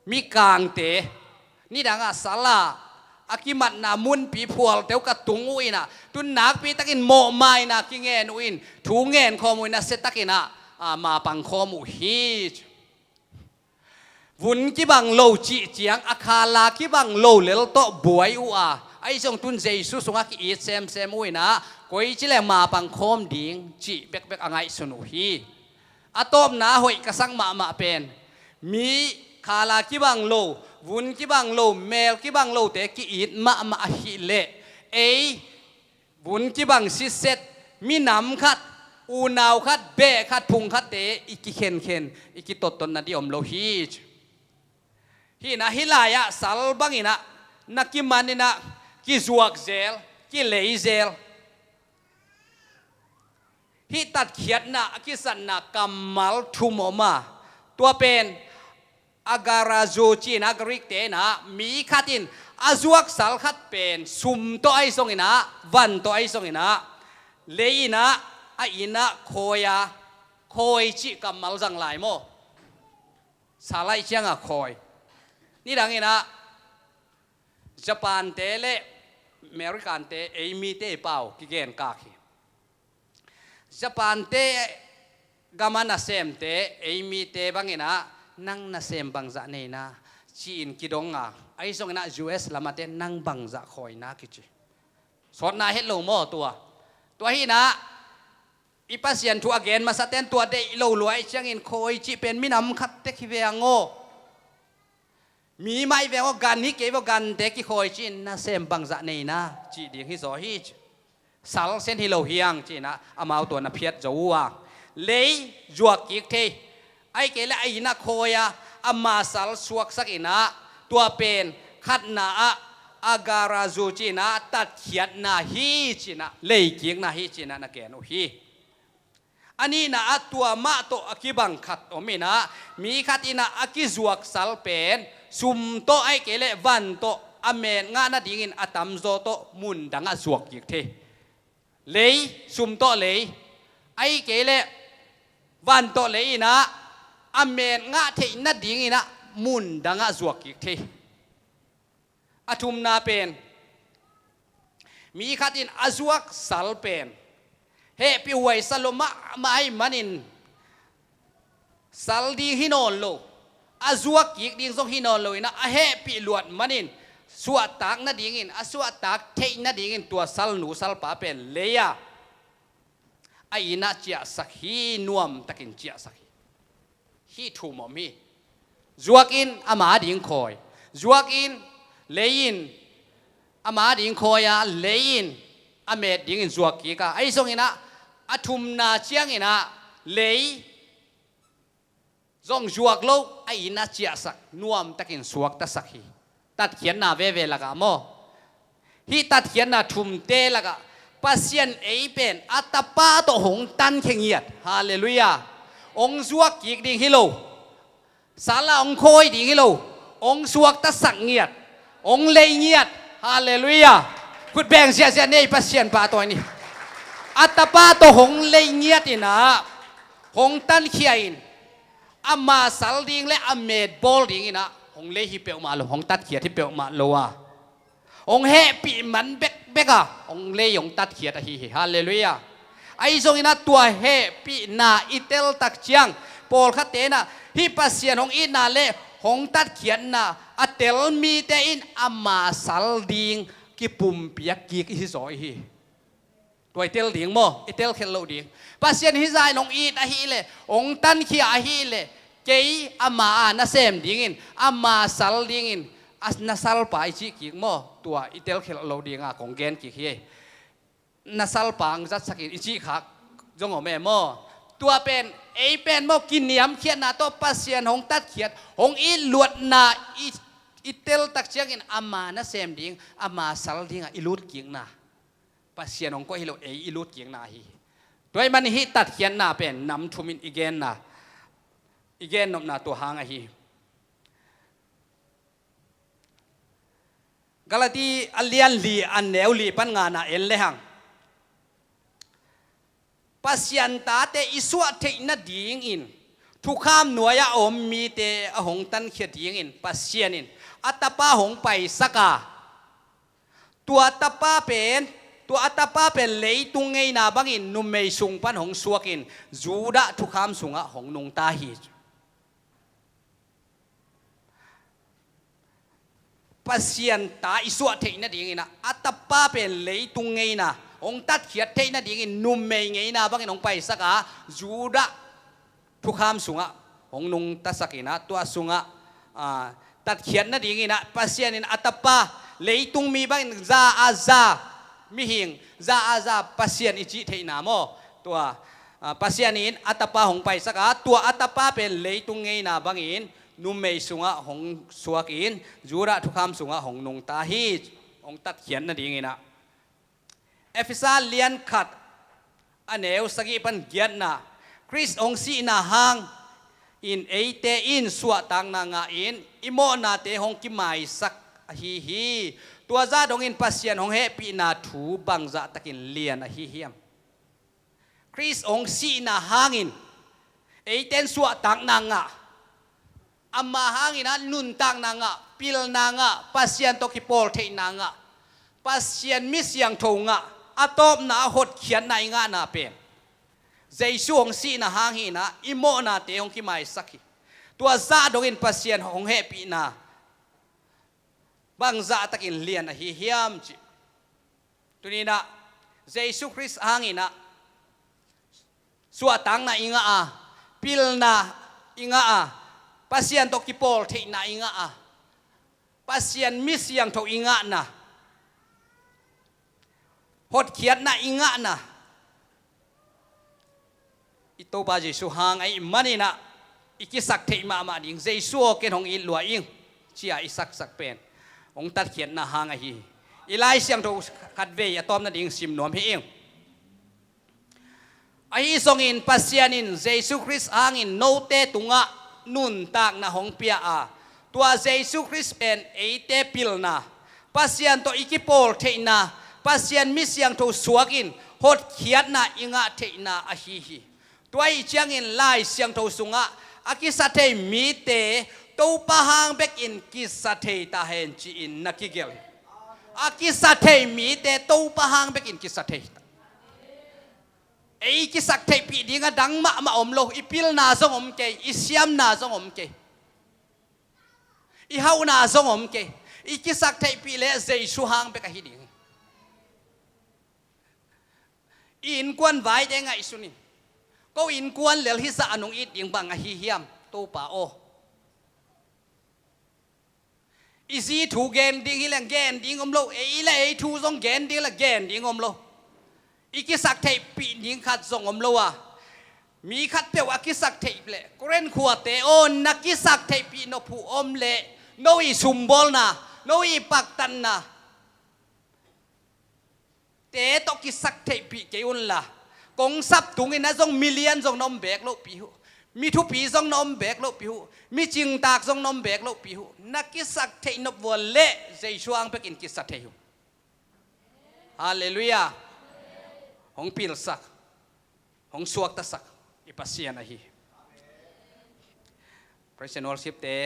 mikangte, nidang a sal a, a kimatna munpi phualte uh ka tung uh in ah, tun nakpi takin mawhmaina kingen uh in, thu ngen khawm uh in, nasia takin ah, ah, mapang khawm uh hi. Vun kibang lo cih ciang a khala kibang lo lel tawh buai uh a, ahi zong tun Jesu sungah ki-it semsem uh in ah, koici leh mapang khawm ding cih bekbek a ngaihsun uh hi. A tawpna hoih ka sak mahmah pen, mi khala kibang lo, vun kibang lo, mel kibang lote ki-it mahmah ahih leh, ei vun kibang sitset, minam khat, unau khat, beh khat, phung khatte i kikhenkhen, i kitottot nading om lo hi. Hih inah hih lai-ah sal bang inah na kiman inah kizuak zel, kilei zel. Hih tatkhiatna a kisatna kammal thum om a, tua pen agarazo ci-in a Greek-te inah mi khat in a zuak sal khat pen sum tawh ahi zongin ah, van tawh ahi zongin ah, lei inah a inn ah khawi a, khawi cih kammal zang lai maw? Sal ahih ciangah khawi. Nidang inah Japan-te le American-te ei mite i pau kigenkak hi. Japan-te gama nasemte ei mite bang inah, "Nang nasem bangzah nei na?" ci-in kidong a, ahi zongin ah U S lamate, "Nang bangzah khawi na?" kici. Sawtna het lo maw tua? Tua hi inah i Pasian thu a gen masate'n tua deih lo lua ahih ciangin, khawi cih pen minam khat tek hi ve hang aw. Mi mah hi ve hang aw, gan hi kei ve aw, gante kikhawi ci-in, "Nasem bangzah nei na?" cih ding hi zaw hi ci. Sal sen hi lo hi hang ci-in ah amau tua na phiat zo uh a. Lei zuak kik thei. Ahih kei leh a inn ah khawi a, ama sal suaksak inah, tua pen khatna ah agarazo ci-in ah tatkhiatna hi ci-in ah, leikikna hi ci-in ah na gen uh hi. A nihna ah tua mah tawh a kibang khat om inah, mi khat inah a kizuak sal pen sum tawh ahih kei leh van tawh a met ngah nadingin a tamzaw tawh mun dangah zuak kik thei. Lei, sum tawh lei, ahih kei leh van tawh lei inah a met ngah theih nading inah mun dangah zuak kik thei. A thumna pen, mi khat in a zuak sal pen hehpih huai sa lo mahmah ahih manin, sal ding hi nawn lo, a zuak kik ding zong hi nawn lo inah, a hehpih luat manin, suahtak nadingin, a suahtak theih nadingin tua salnu salpa pen lei a, a inn ah ciahsak hi, nuamtakin ciahsak hi. Hih thum om hi. Zuak in, ama ding khawi. Zuak in, lei in, ama ding khawi a, lei in, a met dingin zuak kik a. Ahi zongin ah, a thumna ciangin ah, lei zong zuak lo, a inn ah ciahsak, nuamtakin suaktasak hi. Tatkhiatna veve lakah maw? Hih tatkhiatna thumte lakah Pasian ei pen a Tapa tawh hong tankhia ngiat. Halleluiah. Hong zuak kik ding hi lo. Sal ah hong khawi ding hi lo. Hong suaktasak ngiat. Hong lei ngiat. Halleluiah. Khut beng ziahziah ni ei, Pasian pahtawi ni. A Tapa tawh hong lei ngiat inah, hong tankhia in, ama sal ding le a met bawl ding inah hong lei hi peuhmah lo, hong tatkhiat hi peuhmah lo a, hong hehpih man bekbek a, hong lei, hong tatkhiat ahi hi. Halleluiah. Ahi zongin ah tua hehpihna i tel tak ciang, pawlkhatte inah hih Pasian hong itna le hong tatkhiatna a tel mite in ama sal ding kipumpiak kik i hi zaw i hi. Tua i tel ding maw? I tel khelh loh ding. Pasian hih zah in hong it ahih leh, hong tankhia ahih leh, kei ama a nasem dingin, ama sal dingin, a, na salpa i cih kik maw? Tua i tel khelh loh ding a kong gen kik hi. Na salpa hong zatsak in i cih khak zong om e maw? Tua pen, ei pen maw, kiniamkhiatna tawh Pasian hong tatkhiat, hong it luatna i, i tel tak ciangin ama nasem ding, ama sal ding ah i lut kikna. Pasian hong koih hi lo, ei i lut kikna ahi hi. Tua ahih manin hih tatkhiatna pen nam thum in i genna, i gennopna tua hang ahi hi. Galati a lian li, a neu li pan ngana en lehang, Pasian tate i suah theih nadingin thukham nuai-ah a om mite a hong tankhia dingin Pasian in a Tapa hong paisak a, tua Tapa pen, tua a Tapa pen leitung ngeina bangin numei sung pan hong suakin Judah thukham sungah hong nungta hi. Pasian ta i suah theih nadingin ah, a Tapa pen leitung ngeina hong tatkhiat theih nadingin numei ngeina bangin hong paisak a, Judah thukham sungah hong nungtasak in ah, tua sungah, ah, tatkhiat nadingin ah Pasian in a Tapa leitung mi bangin za a za, Mihing za a za Pasian i cih theihna maw? Tua, ah, Pasian in a tapa hong paisak a, tua a tapa pen leitung ngeina bangin numei sungah hong suakin Judah thukham sungah hong nungta hi. Hong tatkhiat nadingin ah, Efesa lian khat a neu sagih pan giatna, Khrist hong sihna hangin eite in suahtakna ngah in i mawhnate hong kimaisak ahi hi. Tua zah dongin Pasian hong hehpihna thu bangzah takin lian ahi hiam? Khrist hong sihna hangin eite in suahtakna ngah, ama hangin ah nuntakna ngah, pilna ngah, Pasian tawh kipawl theihna ngah, Pasian mi siangtho ngah, a tawpna a hotkhiatna i ngahna pen Jesu hong sihna hangin ah i mawhnate hong kimaisak hi. Tua zah dongin Pasian hong hehpihna bangzah takin lian ahi hiam cih. Tuni-in ah Jesu Khrist hangin ah suahtakna i ngah a, pilna i ngah a, Pasian tawh kipawl theihna i ngah a, Pasian mi siangtho i ngahna, hotkhiatna i ngahna, i Topa Jesu hang ahih manin ah i kisak theih mahmah ding, Jesu aw ken hong it lua ing, ci-a i saksak pen hong tatkhiatna hang ahi hi. I Lai Siangtho khatvei a tawp nading sim nuam hi ing. Ahi zongin Pasian in Jesu Khrist hangin note tungah nuntakna hong pia a, tua Jesu Khrist pen eite pilna, Pasian tawh i kipawl theihna, Pasian mi siangtho suakin hotkhiatna i ngah theihna ahi hi. Tua ahih ciangin Lai Siangtho sungah a kisa thei mite Topa hang bekin kisa thei ta hen ci-in na kigelh hi. A kisa thei mite Topa hang bekin kisa thei ta. Ei kisak theihpih ding a dang mahmah om lo, i pilna zong om kei, i siamna zong om kei, i hauhna zong om kei. I kisak theihpih leh Jesu hang bek ahi ding. I innkuan vaite ngaihsun in. Ko innkuan lel hih zah a nong it ding bang ahi hiam, Topa aw? I zi thu gen ding hi leng gen ding om lo, ei le ei thu zong gen ding le gen ding om lo. I kisak theihpih ding khat zong om lo a, mi khat peuh a kisak theih leh, Korin khuate aw, na kisak theihpih nop uh om leh, no i sumbawlna, no i paktatna te tawh kisak theihpih kei unla, kong sap tungin a zong milian zong na om beek lohpih uh, mi thupi zong na om beek lohpih uh, mi cingtak zong na om beek lohpih uh, na kisak theih nop vua leh Jesu hang bekin kisa thei uh. Halleluiah. Hong pilsak, hong suaktasak i Pasian ahi. Praise and worship te